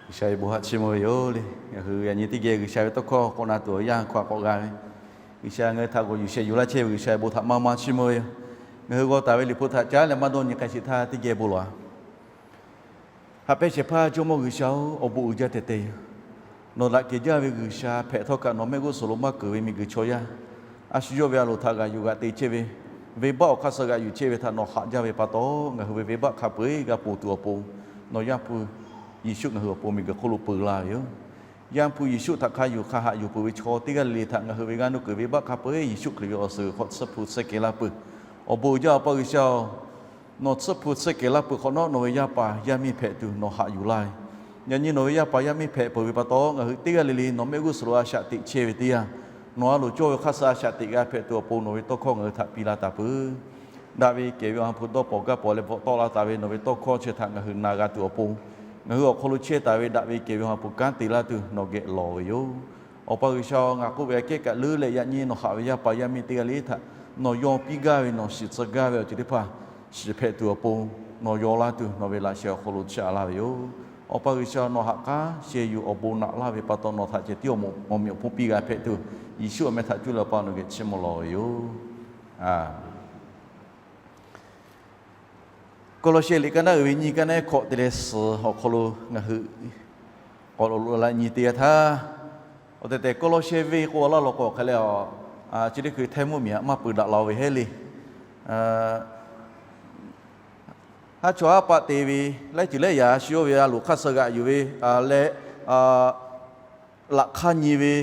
G'uiˬsha ve bon htaꞈ chiˇ mvuh ve yoˬ le. Ngaˬ hui yaꞈ nyi teˇ geh G'uiˬsha ve tawˇ hkawˇ k'awꞈ na tuˬ awˬ yanˇ hkawˇ htaꞈ k'awꞈ g'a ve, G'uiˬsha ngaˬ hui htaꞈ g'awˬ yuˬ sheh yuˬ laˇ chehˇ ve G'uiˬsha ve bon htaꞈ maˇ maˇ chiˇ mvuh ve yoˬ. Ngaˬ hui g'aw taˍ ve Liꞈ hpu htaꞈ caˉ leh maˇ dawˇ nyi k'ai sheˍ htaˇ, teˇ geh bon lawˬ-a. Haꞈ pehˇ shehˍ hpaˇ Jawˇmawˇ G'uiˬsha-oˬ, awˬ bon uiˍ jaˇ tehꞈ te yoˬ. Nawˬ daꞈ kehˬ jaˇ ve G'uiˬsha hpehꞈ htawˇ kaꞈ nawˬ mehˆ g'uˇ suhˍ lo maˇ keunˍ ve miˬguiˬ chaw yaˇ, a shu yawˇ ve a loˍ htaꞈ g'aꞈ yuˬ g'aꞈ te chehˇ ve, venˇbaˆ awˬ hk'aˇ suh g'aꞈ yuˬ chehˇ ve htaꞈ nawˬ haꞈ jaˇ ve pa taw, ngaˬ hui ve venˇbaˆ hk'a peu-eˬ g'a ponˬ tuˬ awˬ pon, nawˬ Yaˇ hpu Yeˍsuˆ ngaˬ hui awˬ pon miˬguiˬ hk'oˆ lo peu laˇ ve yoˬ. Yaˇ hpu Yeˍsuˆ htaꞈ hk'a yuˬ hk'a haꞈ yuˬ peuˬ ve chaw teˇ g'aˇ le le htaꞈ ngaˬ hui ve g'aˇ nuˇ kuiˬ venˇbaˆ hk'a peu-eˬ Yeˍsuˆ Hkriꞈ ve awˬ suhˍ hk'aw tsuhˇ hpu tsuhˇ kehˬ laˇ peuˬ. Awˬ bon uiˍ jaˇ Awˬ pa G'uiˬsha-oˬ, nawˬ tsuhˇ hpu tsuhˇ kehˬ laˇ peuˬ hk'awꞈ nawˉ, nawˬ ve yaˇ paˍ yaˇ miˇ hpehꞈ tuˬ nawˬ haꞈ yuˬ laˇ ve. Yaꞈ nyi nawˬ ve yaˇ paˍ yaˇ miˇ hpehꞈ peuˬ ve pa taw, ngaˬ hui teˇ g'aˇ le le nawˬ mehˆ g'uˇ suhˍ lo a shaꞈ teꞈ chehˇ ve teˇ yanˇ, nawˬ a loˍ cawˇ ve hk'aˇ suh a shaꞈ teꞈ g'a hpehꞈ tuˬ awˬ pon nawˬ ve tawˇ hkawˇ ngaˬ hui htaꞈ piˇ laˇ taˍ peuˬ. Daꞈ ve kehˬ ve Awˬ ha hpu dawˇ pawnˍ gaˇ pawnˍ leh bvuhꞈ tawˆ la taˍ ve nawˬ ve tawˇ hkawˇ chi htaꞈ ngaˬ hui na g'a tuˬ awˬ pon, ngaˬ hui awˬ hk'aw lo chehˇ taˍ ve daꞈ ve kehˬ ve Awˬ ha hpu kanˉ te laˇ tuˬ nawˬ geh lawˬ ve yoˬ. Awˬ pa G'uiˬsha, ngaˬ k'oˆ ve aꞈ kehˉ kaꞈ leuˉ leh yaꞈ nyi nawˬ haꞈ ve yaˇ paˍ yaˇ miˇ teˇ g'aˇ le htaꞈ nawˬ yaw piˇ gaˇ ve, nawˬ shiˍ tcuh gaˇ ve awˬ ceuˬ teˇ hpaˍ shiˍ hpehꞈ tuˬ awˬ pon, nawˬ yaw laˇ tuˬ nawˬ ve laꞈ sheh awˬ hk'aw lo chaꞈ laˇ ve yoˬ. Awˬ pa G'uiˬsha, nawˬ haꞈ k'aˉ sheh yuˬ awˬ bon naꞈ laˇ ve pa taw, nawˬ htaꞈ ceh tiˉ awˬ mawˬ miˬ awˬ hponˇ piˇ g'a hpehꞈ tuˬ, Yeˍsuˆ awˬ meh htaꞈ cuˇ leh Awˬ pa nawˬ geh chiˇ mvuh lawˬ ve yoˬ. Kawˇlawˇshehˇ liꞈ kaˉ naˉ uiˍ ve nyiˇ kaˉ naˉ hkawꞈ te leh suhˍ awˬ hk'aw lo ngaˬ hui k'awꞈ loꞈ la nyi te g'a htaˇ, awˬ tehˬ tehˬ Kawˇlawˇshehˇ venˇ k'oˆ laˇ law k'o hk'aˬ leh, chi teˇ hkui htehˇ mvuhˇmiˬ aꞈ maˇ peu daꞈ la-o ve heˆ le. Haˉ chawˇ haˉ paˆ te ve, laiˉ ceuˬ laiˉ yaꞈ shu yawˇ ve a loˍ hk'aˇ suh g'aꞈ yuˬ ve leh, laꞈ hk'aˇ nyi ve,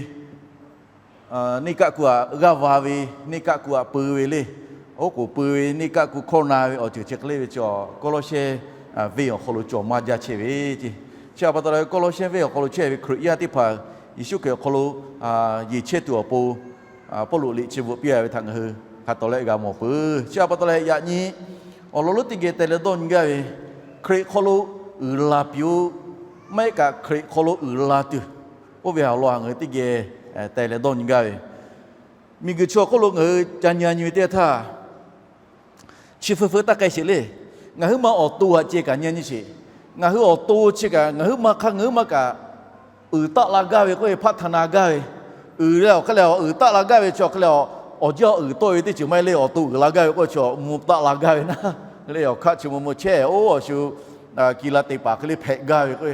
neˇ kaˆ ku aꞈ g'aˇ va ve, neˇ kaˆ ku aꞈ peu ve le. Oˉ k'oˍ peu ve, neˇ kaˆ ku hkawˇ na ve awˬ ceuˬ chi hk'e le ve chaw, Kawˇlawˇshehˇ venˇ awˬ hk'aw lo cawˬ maˇ jaˇ chehˇ ve ce. Chi htaꞈ pa taw leh Kawˇlawˇshehˇ venˇ awˬ hk'aw lo chehˇ ve Hkriꞈ yaˇ teˇ hpaˍ Yeˍsuˆ Hkriꞈ awˬ hk'aw lo yeˬ chehˇ tuˬ awˬ pon, Pawˇluꞈ liꞈ chi bvuhꞈ piˇ a ve htaꞈ ngaˬ hui hk'a tawˍ leh g'a mawˬ peuˬ. Chi htaꞈ pa taw leh yaꞈ nyi awˬ lawn lonˉ teˇ geh teh leh dawˇ nyi gaˇ ve, Hkriꞈ hk'aw lo uiˍ la piˇ-oˆ, maˇ heˆ kaꞈ Hkriꞈ hk'aw lo uiˍ la tuˬ, oˇ ve awˬ lawn ngaˬ hui teˇ geh teh leh dawˇ nyi gaˇ ve, miˬguiˬ chaw hk'oˆ lo ngaˬ hui ca nyi nyi ve teˇ yanˇ htaˇ, chi feu feu taˇ k'ai sheˍ le. Ngaˬ huiˉ ma awˬ to aꞈ ceh kaꞈ nyi nyi sheˍ. Ngaˬ hui awˬ to chi kaꞈ ngaˬ huiˉ ma hk'aˇ ngaˬ huiˉ ma kaꞈ uiˍ taˆ la gaˇ ve k'oˆ ve hpaˆ htaꞈ na gaˇ ve, uiˍ leh awˬ hk'e leh uiˍ taˆ la gaˇ ve chi awˬ hk'e leh awˬ jaˇ uiˍ tawˆ ve teˇ ceuˬ maˇ heˆ le. Awˬ to uiˍ la gaˇ ve k'oˆ ve chi muˇ taˆ la gaˇ ve naˉ le. Awˬ hkaˆ chi mvuh mvuh chehˇ-oˬ, awˬ shu ki la te paˍ hk'e le hpehꞈ gaˇ ve k'o,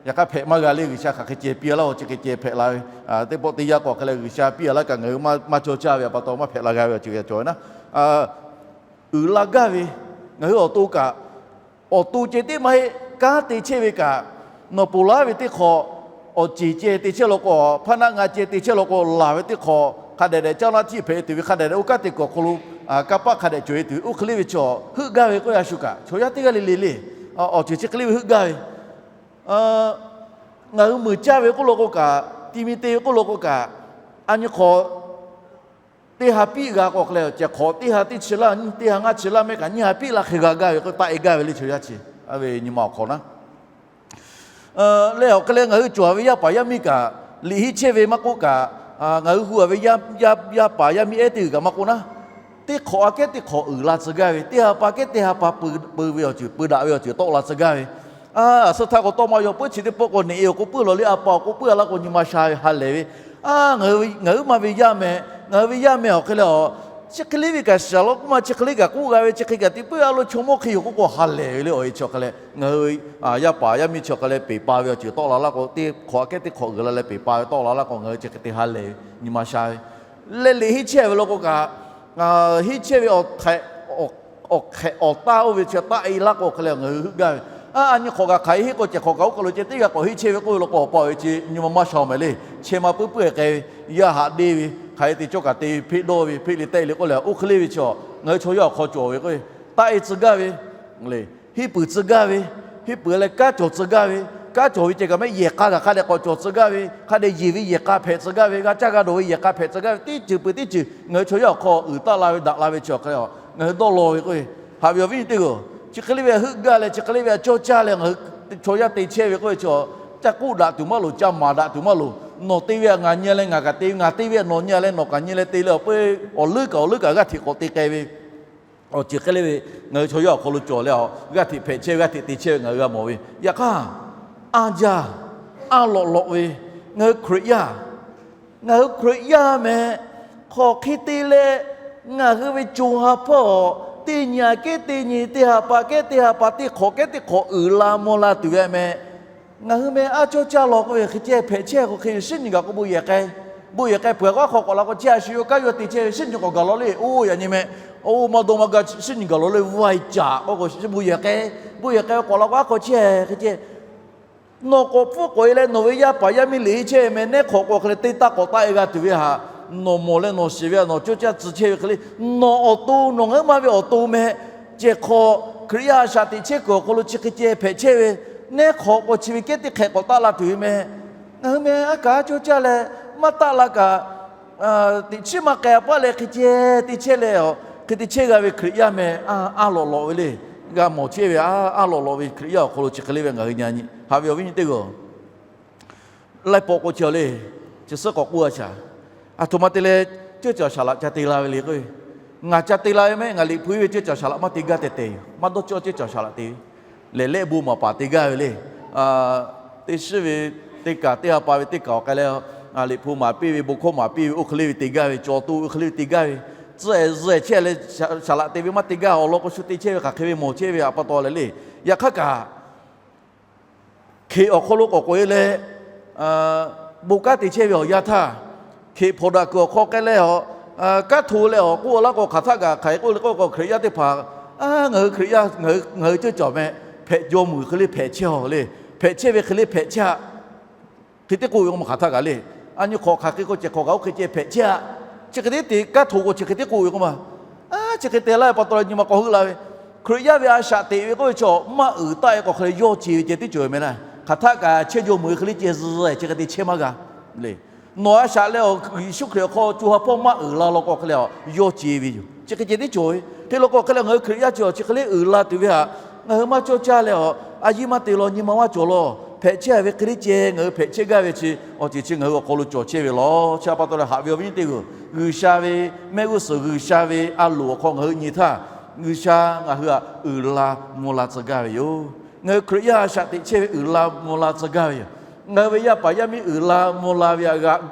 yaꞈ hk'aˇ hpehꞈ maˇ g'a le. G'uiˬsha hk'aˬ hk'e ceh piˇ a laˇ-oˬ, chi hk'e ceh hpehꞈ la ve, teˇ pawˆ teˇ yanˇ k'o hk'e leh G'uiˬsha piˇ a laˇ kaꞈ ngaˬ hui maˇ cawˇ caˇ ve pa taw maˇ hpehꞈ la g'a ve awˬ ceuˬ yaꞈ cawˬ ve naˉ, uiˍ la gaˇ ve, ngaˬ hui awˬ to kaꞈ, awˬ to ceh tiˉ maˇ heˆ, kanˉ te chehˇ ve kaꞈ, nawˬ ponˬ laˇ ve teˇ hk'awꞈ, awˬ ceˬ ceh te chehˇ law k'o, hpaˇ naˆ nga ceh te chehˇ law k'o, laˬ ve teˇ hk'awꞈ hk'a dehꞈ dehꞈ caˇ laˇ htiˇ hpehꞈ tuˬ ve hk'a dehꞈ dehꞈ oˇ kanˉ te kuiˬ awˬ hk'aw lo kanˇ paˆ hk'a dehꞈ cawˬ e tuˬ ve oˇ hk'e le ve chaw heuˆ gaˇ ve k'oˆ ve a shu kaꞈ chaw yaˇ teˇ g'aˇ le le le, awˬ ceuˬ chi hk'e le ve heuˆ gaˇ ve, ngaˬ hui muiˬ caˇ ve k'oˆ law k'o kaꞈ, ti mi te ve k'oˆ law k'o kaꞈ, a nyi hk'awꞈ teˇ ha piˆ g'a k'o hk'e leh, cehˬ hk'awꞈ teˇ ha teˇ chi laˇ, nyiˇ teˇ ha ngaˇ chi laˇ mehˆ kaꞈ nyiˇ ha piˆ laˇ hk'e g'a gaˇ ve k'o, taˆ e gaˇ ve le chaw yaˇ chi, a ve nyi ma awˬ hk'awꞈ naˉ. Leh awˬ hk'e leh ngaˬ hui cawˬ ve yaˇ paˍ yaˇ miˇ kaꞈ, liꞈ henˇ chehˇ ve maˇ k'oˆ kaꞈ, ngaˬ hui hu a ve yaˇ paˍ yaˇ miˇ ehˉ teˇ g'uiˬ kaꞈ maˇ k'oˆ naˉ, teˇ hk'awꞈ aꞈ kehˉ teˇ hk'awꞈ uiˍ la tcuh gaˇ ve, teˇ ha pa kehˉ teˇ ha pa peu ve awˬ ceuˬ, peu daꞈ ve awˬ ceuˬ tawˆ la tcuh gaˇ ve, a suh htaˇ k'o tawˇ maˇ yaw puiˉ chi teˇ pawˆ k'o neꞈ e awˬ k'o puiˉ a laˇ le, a pa awˬ k'o puiˉ a laˇ k'o nyi ma sha ve ha lehˬ ve, a ngaˬ hui maˇ ve yaˇ meh, ngaˬ hui ve yaˇ meh awˬ hk'e leh a, chi hk'e le ve kaꞈ shaˍ law k'oˆ ma, chi hk'e le kaꞈ k'oˆ g'a ve, chi hk'e kaꞈ te puiˉ a lo chaw mawˇ hk'e yoˬ k'oˆ k'o ha lehˬ ve le. Awˬ e chi awˬ hk'e leh ngaˬ hui yaˇ paˍ yaˇ miˇ chi awˬ hk'e leh peˬ pa ve awˬ ceuˬ tawˆ la laˇ k'o, teˇ hk'awꞈ aꞈ kehˉ teˇ hk'awꞈ uiˍ la leh peˬ pa ve tawˆ la laˇ k'o, ngaˬ hui chi hk'e te ha lehˬ ve, nyi ma sha ve, leh liꞈ henˇ chehˇ ve law k'o kaꞈ, henˇ chehˇ ve awˬ hk'ehꞈ awˬ taˇ oˇ ve chi taˆ e laˇ k'o hk'e leh ngaˬ hui heuˆ gaˇ ve, a nyi hk'awꞈ kaꞈ hk'aˬ e henˇ k'o cehˬ hk'awꞈ kaꞈ oˇ hk'aw lo ceh teˇ g'aˇ k'awꞈ henˇ chehˇ ve k'oˆ ve law k'o, awˬ pa awˬ e chi nyi ma maˇ sha mehˍ le. Chehˇ ma puiˉ puiˉ e k'ai ve, yaˇ haꞈ deˇ ve, hk'aˬ e te cawˇ kaꞈ te ve, hpeˆ dawˇ ve, hpeˆ le tehˆ le k'oˆ leh oˇ hk'e le ve chi, ngaˬ hui chaw yaˇ awˬ hk'aw cawˬ ve k'o, taˆ e tcuh gaˇ ve le. Henˇ puiˍ tcuh gaˇ ve, henˇ puiˍ leh kanˉ cawˬ tcuh gaˇ ve, kanˉ cawˬ ve ceh kaꞈ mehˆ yehˬ k'a kaꞈ hk'a dehꞈ k'awꞈ cawˬ tcuh gaˇ ve, hk'a dehꞈ yeˬ ve yehˬ k'a hpehꞈ tcuh gaˇ ve, g'a caˇ g'a dawˬ ve yehˬ k'a hpehꞈ tcuh gaˇ ve, teˇ ceuˬ peuˬ teˇ ceuˬ ngaˬ hui chaw yaˇ awˬ hk'aw uiˍ taˆ la ve daꞈ la ve chi awˬ hk'e leh ngaˬ hui dawˇ law ve k'o, haꞈ ve awˬ viˉ nyi teˇ hpaˍ-oˬ, chi hk'e le ve heuˆ gaˇ leh chi hk'e le ve a cawˇ caˇ leh ngaˬ hui chaw yaˇ te chehˇ ve k'oˆ ve chi, caˇ k'oˆ daꞈ tuˬ maˇ loˍ, caˇ maˍ daꞈ tuˬ maˇ loˍ. Nawˬ te ve htaꞈ ngaˬ nyi leh ngaˬ kaꞈ te ve, ngaˬ te ve htaꞈ nawˬ nyi leh nawˬ kaꞈ nyi leh te leh awˬ peu, awˬ leuˉ kaꞈ awˬ leuˉ kaꞈ g'aˇ hteꞈ k'awꞈ te k'ai ve, awˬ ceuˬ hk'e le ve ngaˬ hui chaw yaˇ awˬ hk'aw lo cawˬ leh a, g'aˇ hteꞈ hpehꞈ chehˇ ve, g'aˇ hteꞈ te chehˇ ve ngaˬ hui g'a mawˬ ve. Yaꞈ hk'aˇ, a jaˇ a lawꞈ lawꞈ ve, ngaˬ hui Hkriꞈ yaˇ, ngaˬ hui Hkriꞈ yaˇ meh, hk'aˬ hk'e te leh ngaˬ hui ve co ha hpawˇ teˇ nyi aꞈ kehˉ teˇ nyi, teˇ ha pa kehˉ teˇ ha pa, teˇ hk'awꞈ kehˉ teˇ hk'awꞈ uiˍ la mvuh la tuˬ ve meh. Ngaˬ hui meh aˉ cawˇ caˇ law k'oˆ ve hk'e ceh hpehꞈ chehˇ k'o, hk'e shinˉ nyi gaˬ k'o bon yehˬ k'ai, bon yehˬ k'ai peuˬ k'o, aˉ hk'aw k'awꞈ la k'o chehˇ a shu yawˇ kaˉ yawˇ te chehˇ ve shinˉ nyi k'awꞈ gaˬ law le. Oˇ yaꞈ nyi meh, oˇ maˇ dawˇ maˇ gaˇ shinˉ nyi gaˬ law le, vaˇ caꞈ k'oˆ k'o, bon yehˬ k'ai, bon yehˬ k'ai k'awꞈ la k'o aˉ hk'aw chehˇ hk'e ceh, nawˬ k'awꞈ pfuhˇ k'awꞈ e leh nawˬ ve yaˇ paˍ yaˇ miˇ liꞈ e chehˇ meh, neˉ hk'awꞈ k'o hk'e leh teˇ taˇ k'awꞈ taˆ e g'a tuˬ ve htaꞈ nawˬ mawˬ leh nawˬ shiˍ ve htaꞈ nawˬ cawˇ caˇ tcuh chehˇ ve hk'e le, nawˬ awˬ to nawˬ ngaˬ hui ma ve awˬ to meh, ceh hk'aw Hkriꞈ yaˇ a shaꞈ teꞈ chehˇ kuiˬ awˬ hk'aw lo chi hk'e ceh hpehꞈ chehˇ ve, neˉ hk'awꞈ k'o chi ve kehˉ teˇ hk'ehꞈ k'awꞈ taˆ la tuˬ ve meh. Ngaˬ hui meh aˉ kaꞈ aˉ cawˇ caˇ leh maˇ taˆ la kaꞈ, teꞈ chiˉ maˇ k'ai a paˆ leh hk'e ceh te chehˇ leh, hk'e te chehˇ g'a ve Hkriꞈ yaˇ meh, a, aˉ lawꞈ lawꞈ ve le. G'a mawˬ chehˇ ve, a, aˉ lawꞈ lawꞈ ve Hkriꞈ yaˇ awˬ hk'aw lo chi hk'e le ve ngaˬ hui nyi nyi haꞈ ve awˬ viˉ nyi teˇ g'aˇ, laiˉ pawˆ k'o chi le, chi suhˉ k'awꞈ k'oˆ a shaˍ. Aˬ htoꞈ ma te leh ceuˇ caˬ saˍ laꞈ ca te la ve le k'o, ngaˬ ca te la ve meh, ngaˬ liꞈ hpu iˉ ve ceuˇ caˬ saˍ laꞈ maˇ te gaˇ tehꞈ tehꞈ yoˬ. Maˇ dawˇ cawˇ ceuˇ caˬ saˍ laꞈ te ve, lehˬ lehˆ bon maˍ paˍ te gaˇ ve le. Teˇ shiˉ ve teˇ kaˬ, teˇ ha pa ve teˇ kaˬ awˬ k'ai leh, liꞈ hpu maˍ piˇ ve, bon hkawˇ maˍ piˇ ve, oˇ hk'e le ve te gaˇ ve, caw toˇ oˇ hk'e le ve te gaˇ ve, tcuh ehˍ zuhꞈ ehˍ chehˇ leh saˍ laꞈ te ve maˇ te gaˇ, awˬ lawn k'o shu te chehˇ ve hk'aˬ hk'e ve mawˬ chehˇ ve a pa taw leh le. Yaꞈ hk'aˇ kaꞈ, hkeꞈ awˬ hk'aw lo k'awꞈ k'oꞈ e leh, bon kanˉ te chehˇ ve awˬ yanˇ htaˇ, hkeꞈ hpawnˬ daꞈ kuiˬ awˬ hk'aw k'ai leh a, kanˉ hto leh awˬ k'oˆ laˇ k'o, hk'aˬ htaˆ kaꞈ hk'aˬ hk'e k'oˆ le k'oˆ k'o, Hkriꞈ yaˇ teˇ hpaˍ, ngaˬ hui Hkriꞈ yaˇ ngaˬ hui ceuˇ caˬ meh, hpehꞈ jaw muiˬ hk'e le hpehꞈ chehˇ a le, hpehꞈ chehˇ ve hk'e le hpehꞈ chehˇ a. Hk'e te k'oˆ ve k'o, maˇ hk'aˬ htaˆ kaꞈ le. A nyi hk'awꞈ hk'aˬ hk'e k'o ceh hk'awꞈ kaꞈ oˇ hk'e ceh hpehꞈ chehˇ a. Chi hk'e te te kanˉ hto k'o chi hk'e te k'oˆ ve k'o ma, a, chi hk'e te laˇ ve pa taw leh nyi ma k'awꞈ heuˆ la ve, Hkriꞈ yaˇ ve a shaꞈ teꞈ ve k'oˆ ve chaw maˇ uiˍ taˆ e k'awꞈ hk'e leh yawˇ ce ve ceh tiˉ cawˬ ve meh laˇ. Hk'aˬ htaˆ kaꞈ chehˇ jaw muiˬ ve hk'e le ceh zuhꞈ ehˍ chi hk'e te chehˇ maˇ g'a le. Nawˬ a shaꞈ leh a, Yeˍsuˆ Hkriꞈ awˬ hk'aw co ha hpawˇ maˇ uiˍ la law k'o hk'e leh a yawˇ ce ve yoˬ. Chi hk'e ceh tiˉ cawˬ ve. Hk'e law k'o hk'e leh ngaˬ hui Hkriꞈ yaˇ chi chi hk'e le uiˍ la tuˬ ve htaꞈ ngaˬ hui maˇ cawˇ caˇ leh a, a yiˇ maˇ te law, nyi ma maˇ cawˬ law, hpehꞈ chehˇ ve hk'e le ceh ngaˬ hui hpehꞈ chehˇ gaˇ ve chi awˬ ceuˬ chi ngaˬ hui awˬ hk'aw lo cawˬ chehˇ ve law. Chi a pa taw leh haꞈ ve awˬ viˉ nyi teˇ g'aˇ, G'uiˬsha ve mehˆ g'uˇ suhˍ, G'uiˬsha ve a loˍ awˬ hk'aw ngaˬ hui nyi htaˇ, G'uiˬsha ngaˬ hui htaꞈ uiˍ la mvuh la tcuh gaˇ ve yoˬ. Ngaˬ hui Hkriꞈ yaˇ a shaꞈ teꞈ chehˇ ve uiˍ la mvuh la tcuh gaˇ ve yoˬ. Ngaˬ hui ve yaˇ paˍ yaˇ miˇ uiˍ la mvuh la ve htaꞈ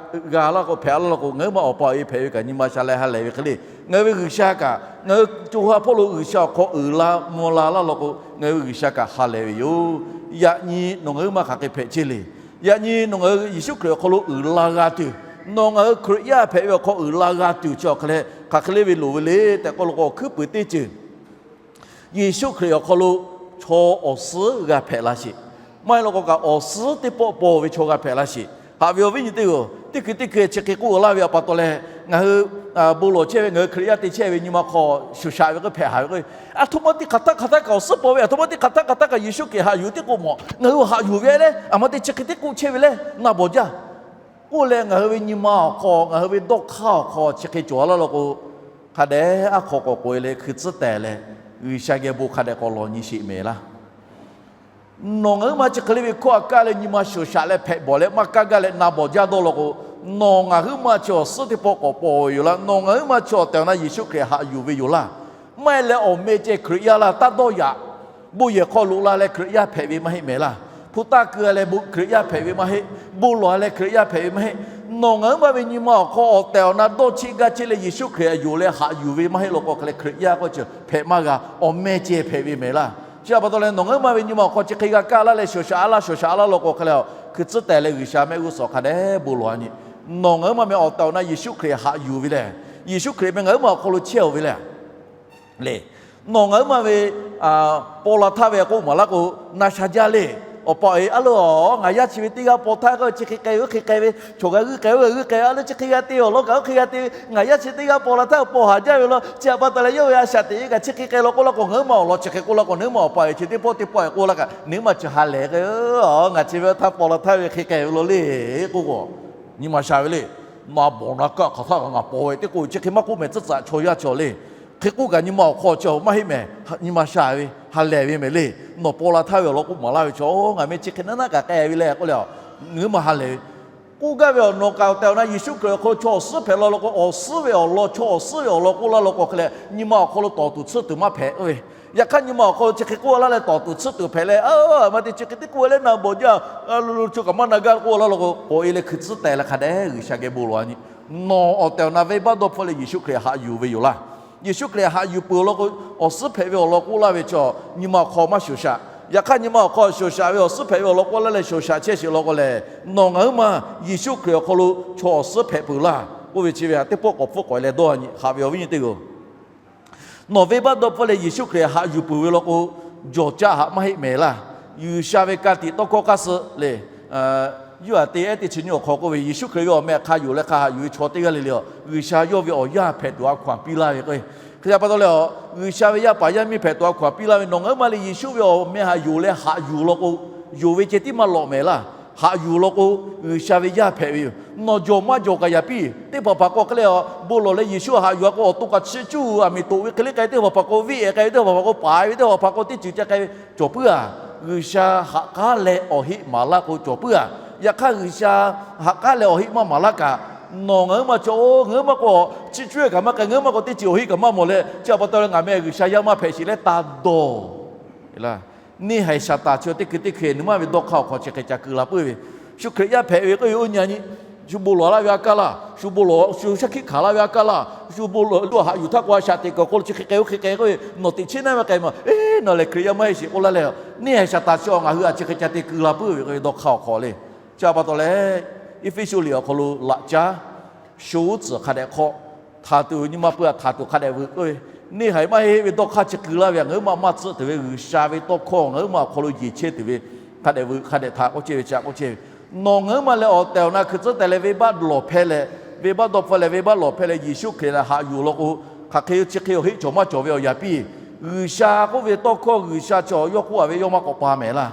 g'a laˇ k'o, hpehꞈ laˇ law k'o, ngaˬ hui ma awˬ pa awˬ e hpehꞈ ve kaꞈ nyi ma sha leh ha lehˬ ve hk'e le. Ngaˬ hui ve G'uiˬsha kaꞈ ngaˬ hui co ha hpawˇ lo G'uiˬsha awˬ hk'aw uiˍ la mvuh la laˇ law k'o, ngaˬ hui ve G'uiˬsha kaꞈ ha lehˬ ve yoˬ. Yaꞈ nyi nawˬ ngaˬ hui ma hk'aˬ hk'e hpehꞈ chehˇ le. Yaꞈ nyi nawˬ ngaˬ hui Yeˍsuˆ Hkriꞈ awˬ hk'aw lo uiˍ la g'a tuˬ, nawˬ ngaˬ hui Hkriꞈ yaˇ hpehꞈ ve awˬ hk'aw uiˍ la g'a tuˬ chi awˬ hk'e leh hk'aˬ hk'e le ve loˍ ve le tehꞈ k'oˆ law k'o, hkuiˉ puiˍ teˇ ceuˬ Yeˍsuˆ Hkriꞈ awˬ hk'aw lo chaw awˬ suhˉ g'a hpehꞈ la sheˍ. Maˇ heˆ law k'o kaꞈ awˬ suhˉ teˇ pawˆ paw ve chaw g'a hpehꞈ la sheˍ. Haꞈ ve awˬ viˉ nyi teˇ g'aˇ, teˇ hkui teˇ hkui chi hk'e k'oˆ laˇ ve a pa taw leh, ngaˬ hui bon lawˬ chehˇ ve, ngaˬ hui Hkriꞈ yaˇ te chehˇ ve nyi ma hk'aw shoˍ shaꞈ ve k'o hpehꞈ haˍ ve k'o, aˬ htoꞈ ma te hk'aˬ htaˆ hk'aˬ htaˆ kaꞈ awˬ suhˉ paw ve, aˬ htoꞈ ma te hk'aˬ htaˆ hk'aˬ htaˆ kaꞈ Yeˍsuˆ Hkriꞈ haꞈ yuˬ teˇ k'oˆ mawˬ, ngaˬ hui haꞈ yuˬ ve leh, aˬ ma te chi hk'e teˇ k'oˆ chehˇ ve leh na bawˬ jaˇ. Oˇ leh ngaˬ hui ve nyi ma awˬ hk'aw, ngaˬ hui ve dawˇ hk'aˇ awˬ hk'aw chi hk'e cawˬ laˇ law k'o, hk'a dehꞈ aˉ hk'aw k'awꞈ k'oꞈ e leh hkui tcuhˉ tehˬ leh, G'uiˬsha geh bon hk'a dehꞈ k'awꞈ lawˬ nyi sheˍ mehˍ laˇ. Nawˬ ngaˬ hui ma chi hk'e le ve hkawˇ a kaˇ leh nyi ma shoˍ shaꞈ leh hpehꞈ bawˬ leh maˇ kaˇ gaˇ leh na bawˬ jaˇ dawˇ law k'o, nawˬ ngaˬ hui ma chi awˬ suhˉ teˇ pawˆ k'awꞈ paw ve yoˬ laˇ. Nawˬ ngaˬ hui ma chi awˬ tehˬ awˬ na Yeˍsuˆ Hkriꞈ haꞈ yuˬ ve yoˬ laˇ. Maˇ heˆ leh awˬ meh ceh Hkriꞈ yaˇ laˇ taˇ dawˇ yaꞈ. Bon yehˬ hk'aw loꞈ la leh Hkriꞈ yaˇ hpehꞈ ve maˇ heˆ mehˍ laˇ. Hpu taˇ keu a leh Hkriꞈ yaˇ hpehꞈ ve maˇ heˆ. Bon lawˬ a leh Hkriꞈ yaˇ hpehꞈ ve maˇ heˆ. Nawˬ ngaˬ hui ma ve nyi ma awˬ hk'aw awˬ tehˬ awˬ na dawˇ cheˆ gaˇ cheˆ leh Yeˍsuˆ Hkriꞈ yonˍ leh haꞈ yuˬ ve maˇ heˆ law k'o hk'e leh Hkriꞈ yaˇ k'oˆ ceuˬ hpehꞈ maˇ g'a, awˬ meh ceh hpehꞈ ve mehˍ laˇ. Chi a pa taw leh nawˬ ngaˬ hui ma ve nyi ma awˬ hk'aw chi hk'e g'a kaˇ laˇ leh shoˍ shaꞈ a laˇ shoˍ shaꞈ a laˇ law k'o hk'e leh hkui tcuhˉ tehˬ leh G'uiˬsha mehˆ g'uˇ suhˍ hk'a dehꞈ bon lawˬ a nyi. Nawˬ ngaˬ hui ma ve awˬ tehˬ awˬ na Yeˍsuˆ Hkriꞈ haꞈ yuˬ ve leh, Yeˍsuˆ Hkriꞈ meh ngaˬ hui ma awˬ hk'aw lo chehˇ oˬ ve leh le. Nawˬ ngaˬ hui ma ve paw la htaˇ ve k'oˆ maˍ laˇ k'o, na sha jaˇ le. Awˬ pa awˬ e, a lo, ngaˬ yaˇ chi ve teˇ g'aˇ paw htaˇ k'o chi hk'e k'ai ve, oˇ hk'e k'ai ve, chaw g'a g'uiˇ k'ai oˇ g'a g'uiˇ k'ai, a lo chi hk'e g'a te awˬ lawn kaꞈ oˇ hk'e g'a te ve, ngaˬ yaˇ chi teˇ g'aˇ paw la htaˇ paw haˍ jaˇ ve law. Chi a pa taw leh yawˇ ve a shaꞈ teꞈ ve kaꞈ chi hk'e k'ai law k'oˆ laˇ k'o, ngaˬ hui ma awˬ lawn chi hk'e k'oˆ laˇ k'o, nawˬ hui ma awˬ pa awˬ e chi teˇ pawˆ teˇ pawˆ e k'oˆ laˇ kaꞈ, nawˬ hui ma chi ha lehˬ k'o, ngaˬ chi ve htaˇ paw la htaˇ ve hk'e k'ai ve law le k'oˆ k'o, nyi ma sha ve le. Na bawˬ na kaˆ hk'aˬ htaˇ kaꞈ ngaˬ paw ve teˇ k'oˆ chi hk'e maˇ k'oˆ mehˍ tcuhˉ tcuhꞈ chaw yaˇ chaw le. Hk'e k'oˆ kaꞈ nyi ma awˬ hk'aw chi maˇ heˆ mehˍ, nyi ma sha ve ha lehˬ ve mehˍ le. Nawˬ paw la htaˇ ve awˬ lawn k'oˆ maˍ laˇ ve chaw, ngaˬ meh chi hk'e naˉ naˉ kaꞈ k'ai ve le k'oˆ le, nawˬ hui ma ha lehˬ ve k'oˆ gaˇ ve awˬ nawˬ kaꞈ awˬ tehˬ awˬ na Yeˍsuˆ Hkriꞈ awˬ hk'aw lo chaw awˬ suhˉ hpehꞈ la law k'o, awˬ suhˉ ve awˬ lawn, chaw awˬ suhˉ ve awˬ lawn k'oˆ laˇ law k'o hk'e leh nyi ma awˬ hk'aw lo tawˍ tuˬ tsuhˇ tuˬ maˇ hpehꞈ oˇ ve Yaꞈ hk'aˇ nyi ma awˬ hk'aw lo chi hk'e k'oˆ laˇ leh tawˍ tuˬ tsuhˇ tuˬ hpehꞈ leh, a, maˇ te chi hk'e teˇ k'oˆ leh naˬ bawˬ jaˇ, lo lo cho kaꞈ maˇ na gaˇ k'oˆ laˇ law k'o, k'awꞈ e leh hkui tcuhˉ teh leh hk'a dehꞈ G'uiˬsha geh bon lawˬ a nyi. Nawˬ awˬ tehˬ awˬ na venˇbaˆ dawˇ hpfuhˆ leh Yeˍsuˆ Hkriꞈ haꞈ yuˬ ve yoˬ laˇ. Yeˍsuˆ Hkriꞈ haꞈ yuˬ peuˬ awˬ lawn k'o, awˬ suhˉ hpehꞈ ve awˬ lawn k'oˆ laˇ ve chi, nyi ma awˬ hk'aw maˇ shoˍ shaꞈ. Yaꞈ hk'aˇ nyi ma awˬ hk'aw shoˍ shaꞈ ve awˬ suhˉ hpehꞈ ve awˬ lawn k'oˆ laˇ leh shoˍ shaꞈ chehˇ sheˍ law k'o lehˬ, nawˬ ngaˬ huiˉ ma Yeˍsuˆ Hkriꞈ awˬ hk'aw lo chaw awˬ suhˉ hpehꞈ peuˬ laˇ k'oˆ ve chi ve htaꞈ teˇ pawˆ k'awꞈ hpfuhˆ k'awꞈ e leh dawˇ a nyi. Haꞈ ve awˬ viˉ nyi teˇ g'aˇ, nawˬ venˇbaˆ dawˇ hpfuhˆ leh Yeˍsuˆ Hkriꞈ haꞈ yuˬ peuˬ ve law k'o, jawˬ caˆ haꞈ maˇ heˆ mehˍ laˇ. G'uiˬsha ve ka tiꞈ tawˇ hkawˇ hk'aˇ suh lehˬ, yuˇ aꞈ te ehˉ teˇ chi nyi awˬ hk'aw k'oˆ ve, Yeˍsuˆ Hkriꞈ ve awˬ meh hk'a yonˍ leh hk'a haꞈ yuˬ ve chaw teˇ g'aˇ le le a, G'uiˬsha yawˇ ve awˬ yaˇ hpehꞈ tuˬ a hkaw anˬ piˇ laˇ ve k'o, hk'e a pa taw leh a, G'uiˬsha ve yaˇ paˍ yaˇ miˇ hpehꞈ tuˬ a hkaw anˬ piˇ laˇ ve, nawˬ ngaˬ huiˉ ma le Yeˍsuˆ ve awˬ meh haꞈ yonˍ leh haꞈ yuˬ law k'o, yonˍ ve ceh tiˉ maˇ lawꞈ mehˍ laˇ. Haꞈ yuˬ law k'o, G'uiˬsha ve yaˇ hpehꞈ ve yoˬ. Nawˬ jawˬ maˇ jawˬ kaꞈ yaꞈ piˇ. Teˇ hpaˍ hpaˍ k'o hk'e leh a, bon lawˬ leh Yeˍsuˆ haꞈ yuˬ a k'o, awˬ to kaꞈ chi cuˇ aˬ miˍ toꞈ ve hk'e le k'ai, teˇ hpaˍ hpaˍ k'o veˆ e k'ai ve, teˇ hpaˍ hpaˍ k'o paˍ ve, teˇ hpaˍ hpaˍ k'o teˇ ceuˬ ca k'ai ve, cawˬ puiˉ a. G'uiˬsha ha k'aˉ leh awˬ heˆ maˍ laˇ k'o cawˬ puiˉ a. Yaꞈ hk'aˇ G'uiˬsha ha k'aˉ leh awˬ heˆ maˇ maˍ laˇ kaꞈ, nawˬ ngaˬ huiˉ ma cawˬ-oˬ, ngaˬ huiˉ ma k'o chi cuˇ kaꞈ maˇ k'ai, ngaˬ huiˉ ma k'o teˇ ceuˬ awˬ heˆ kaꞈ maˇ mawˬ leh, chi a pa taw leh ngaˬ meh G'uiˬsha yaˇ maˇ hpehꞈ sheˍ leh taˇ dawˬ. Neˇ haiˬ Saˍtanˍ chi teˇ hkui teˇ hkui nyi ma ve dawˇ hk'aˇ awˬ hk'aw chi hk'e ca keu la puiˉ ve, shu Hkriꞈ yaˇ hpehꞈ ve k'oˆ ve oˇ nyi a nyi. Shu bon lawˬ laˇ ve a kaˇ laˇ, shu bon lawˬ, shu shaˉ hkiˆ hkanˍ laˇ ve a kaˇ laˇ, shu bon lawˬ lo haꞈ yuˬ htaˇ k'o a shaꞈ teꞈ kuiˬ awˬ hk'aw lo chi hk'e k'ai oˇ hk'e k'ai k'oˆ ve, nawˬ teꞈ chiˉ naˉ maˇ k'ai ma, eˬ, nawˬ lehˬ Hkriꞈ yaˇ maˇ heˆ sheˍ k'oˆ laˇ leh, neˇ haiˬ Saˍtanˍ chi ngaˬ hui a chi hk'e ca te keu la puiˉ ve k'oˆ ve dawˇ hk'aˇ awˬ hk'aw le. Chi a pa taw leh, Eˇfeˇsuꞈ liꞈ awˬ hk'aw lo laꞈ caˉ sho uˉ tcuhˍ hk'a dehꞈ hk'aw, htaˍ tuˬ nyi ma pui a htaˍ tuˬ hk'a dehꞈ veuꞈ k'oˆ ve, neˇ haiˬ maˇ heˆ ve dawˇ hk'aˇ chi keu laˇ ve a, ngaˬ huiˉ ma maˇ tcuhˆ tuˬ ve G'uiˬsha ve tawˇ hkawˇ ngaˬ huiˉ ma awˬ hk'aw lo yeˬ chehˇ tuˬ ve, hk'a dehꞈ veuꞈ hk'a dehꞈ htaꞈ k'oˆ chehˇ ve chi a k'oˆ chehˇ ve, nawˬ ngaˬ huiˉ ma leh awˬ tehˬ awˬ na hkui tcuhˉ teh leh venˇbaˆ lawˬ hpehˇ leh, venˇbaˆ dawˇ hpfuhˆ leh venˇbaˆ lawˬ hpehˇ leh Yeˍsuˆ Hkriꞈ lehˬ haꞈ yuˬ law k'o, hk'aˬ hk'e chi hk'e awˬ heˆ cawˬ maˇ cawˬ ve awˬ yaꞈ piˇ. G'uiˬsha k'oˆ ve tawˇ hkawˇ G'uiˬsha cawˬ yawˇ k'oˆ a ve yawˇ maˇ k'awꞈ pa mehˍ laˇ.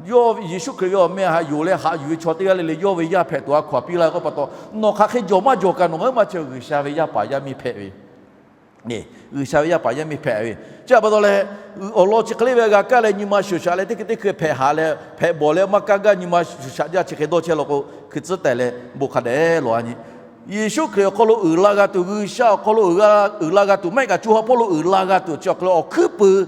Yawˇ Yeˍsuˆ Hkriꞈ ve awˬ meh haꞈ yuˬ leh haꞈ yuˬ ve chaw teˇ g'aˇ le le yawˇ ve yaˇ hpehꞈ tuˬ a hkaw anˬ piˇ laˇ ve k'oˆ pa taw, nawˬ hk'aˬ hk'e jawˬ maˇ jawˬ kaꞈ nawˬ ngaˬ huiˉ ma chi G'uiˬsha ve yaˇ paˍ yaˇ miˇ hpehꞈ ve G'uiˬsha ve yaˇ paˍ yaˇ miˇ hpehꞈ ve. Chi a pa taw leh, awˬ lawn chi hk'e le ve g'a kaˇ leh nyi ma shoˍ shaꞈ leh teˇ hkui teˇ hkui hpehꞈ haꞈ leh hpehꞈ bawˬ leh maˇ kaˇ gaˇ nyi ma shoˍ shaꞈ jaˇ chi hk'e dawˇ chehˇ law k'o, hkui tcuhˉ teh leh bon hk'a dehꞈ lawˬ a nyi. Yeˍsuˆ Hkriꞈ awˬ hk'aw lo uiˍ la g'a tuˬ, G'uiˬsha awˬ hk'aw lo uiˍ la g'a tuˬ, maˇ heˆ kaꞈ co ha hpawˇ lo uiˍ la g'a tuˬ chi awˬ hk'aw lo awˬ hkuiˉ puiˍ,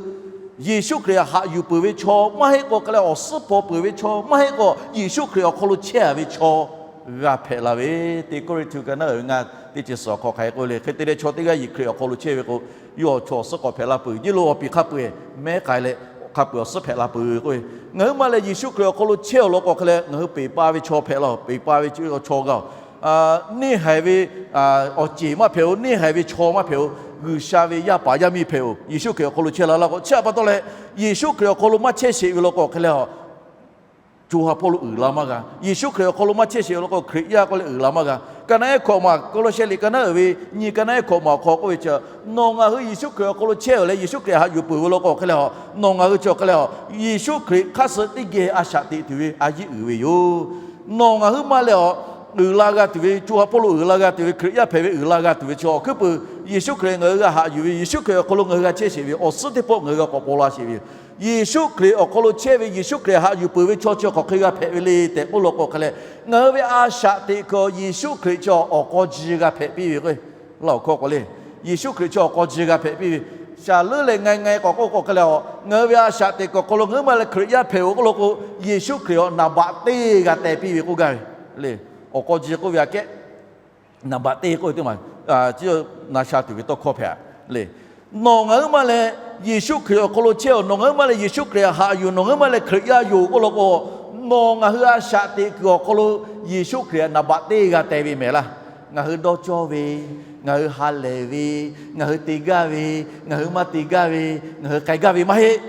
Yeˍsuˆ Hkriꞈ haꞈ yuˬ peuˬ ve chaw maˇ heˆ k'o, hk'e leh awˬ suhˉ paw peuˬ ve chaw maˇ heˆ k'o, Yeˍsuˆ Hkriꞈ awˬ hk'aw lo chehˇ a ve chaw g'a hpehꞈ la ve, Teˇ Kawˇrenˍhtuˆ ka naˉ uiˍ ve ngaˇ teˇ chi suhˍ awˬ hk'aw hk'aˬ hk'e k'oˆ le, hk'e te leh chaw teˇ g'aˇ Yeˍsuˆ Hkriꞈ awˬ hk'aw lo chehˇ ve k'o, yawˇ awˬ chaw awˬ suhˉ k'awꞈ hpehꞈ la peuˬ. Yeˇ lo awˬ piˍ hk'a peu-eˬ mehˉ k'ai leh, hk'a peu-eˬ awˬ suhˉ hpehꞈ la peuˬ k'oˆ ve, ngaˬ huiˉ ma leh Yeˍsuˆ Hkriꞈ awˬ hk'aw lo chehˇ awˬ lawn k'o, hk'e leh ngaˬ hui peˬ pa ve chaw hpehꞈ la, peˬ pa ve chaw g'a-oˬ. Neˇ haiˬ ve awˬ ceˬ maˇ hpehꞈ-oˬ, neˇ haiˬ ve chaw maˇ hpehꞈ-oˬ, G'uiˬsha ve yaˇ paˍ yaˇ miˇ hpehꞈ-oˬ. Yeˍsuˆ Hkriꞈ awˬ hk'aw lo chehˇ la laˇ k'o, chi a pa taw leh, Yeˍsuˆ Hkriꞈ awˬ hk'aw lo maˇ chehˇ sheˍ ve law k'o, hk'e leh a co ha hpawˇ lo uiˍ la maˇ g'a. Yeˍsuˆ Hkriꞈ awˬ hk'aw lo maˇ chehˇ sheˍ ve law k'o, Hkriꞈ yaˇ k'oˆ leh uiˍ la maˇ g'a. Ka naˉ ehˉ hkawꞈ maˬ, Kawˇlawˇsehˇ liꞈ ka naˉ uiˍ ve nyi ka naˉ ehˉ hkawꞈ maˬ awˬ hk'aw k'oˆ ve chi, nawˬ ngaˬ hui Yeˍsuˆ Hkriꞈ awˬ hk'aw lo chehˇ-oˬ leh Yeˍsuˆ Hkriꞈ haꞈ yuˬ peuˬ ve law k'o, hk'e leh a, nawˬ ngaˬ hui chi hk'e leh a, Yeˍsuˆ Hkriꞈ hk'aˇ suh teˇ geh a shaꞈ teꞈ tuˬ ve a yiˇ uiˍ ve yoˬ. Nawˬ ngaˬ huiˉ ma leh a, uiˍ la g'a tuˬ ve, co ha hpawˇ lo uiˍ la g'a tuˬ ve, Hkriꞈ yaˇ hpehꞈ ve uiˍ la g'a tuˬ ve chi awˬ hkuiˉ puiˍ, Yeˍsuˆ Hkriꞈ ngaˬ hui g'a haꞈ yuˬ ve, Yeˍsuˆ Hkriꞈ awˬ hk'aw lo ngaˬ hui g'a chehˇ sheˍ ve awˬ suhˉ teˇ pawˆ ngaˬ hui g'a k'awꞈ paw la sheˍ ve yoˬ. Yeˍsuˆ Hkriꞈ awˬ hk'aw lo chehˇ ve, Yeˍsuˆ Hkriꞈ haꞈ yuˬ peuˬ ve chaw chi hk'aˬ hk'e g'a hpehꞈ ve le tehꞈ k'oˆ law k'o, hk'e leh ngaˬ hui ve a shaꞈ teꞈ kuiˬ Yeˍsuˆ Hkriꞈ chi awˬ k'aw ji g'a hpehꞈ piˇ ve k'o, laˇ awˬ hkawˇ k'o le, Yeˍsuˆ Hkriꞈ chi awˬ k'aw ji g'a hpehꞈ piˇ ve, shaˍ leuˉ leh nga nga k'awꞈ k'oˆ k'o, hk'e leh a, ngaˬ hui ve a shaꞈ teꞈ kuiˬ awˬ hk'aw lo ngaˬ huiˉ ma leh Hkriꞈ yaˇ hpehꞈ-oˬ k'oˆ law k'o, Yeˍsuˆ Hkriꞈ awˬ naˍ baꞈ teˇ g'a teh piˇ ve k'oˆ gaˇ ve le. Awˬ k'aw ji k'oˆ ve aꞈ kehˉ naˍ baꞈ teˇ k'oˆ ve teˇ maˬ, na sha tuˬ ve tawˇ hkawˇ hpehꞈ le. Nawˬ ngaˬ huiˉ ma leh Yeˍsuˆ Hkriꞈ awˬ hk'aw lo chehˇ-oˬ, nawˬ ngaˬ huiˉ ma leh Yeˍsuˆ Hkriꞈ haꞈ yuˬ, nawˬ ngaˬ huiˉ ma leh Hkriꞈ yaˇ yoˬ k'oˆ law k'o, nawˬ ngaˬ hui a shaꞈ teꞈ kuiˬ awˬ hk'aw lo Yeˍsuˆ Hkriꞈ naˍ baꞈ teˇ g'a teh ve mehˍ laˇ. Ngaˬ hui dawˇ cawˇ ve, ngaˬ hui ha lehˬ ve, ngaˬ hui te gaˇ ve, ngaˬ hui maˇ te gaˇ ve, ngaˬ hui k'ai gaˇ ve maˇ heˆ.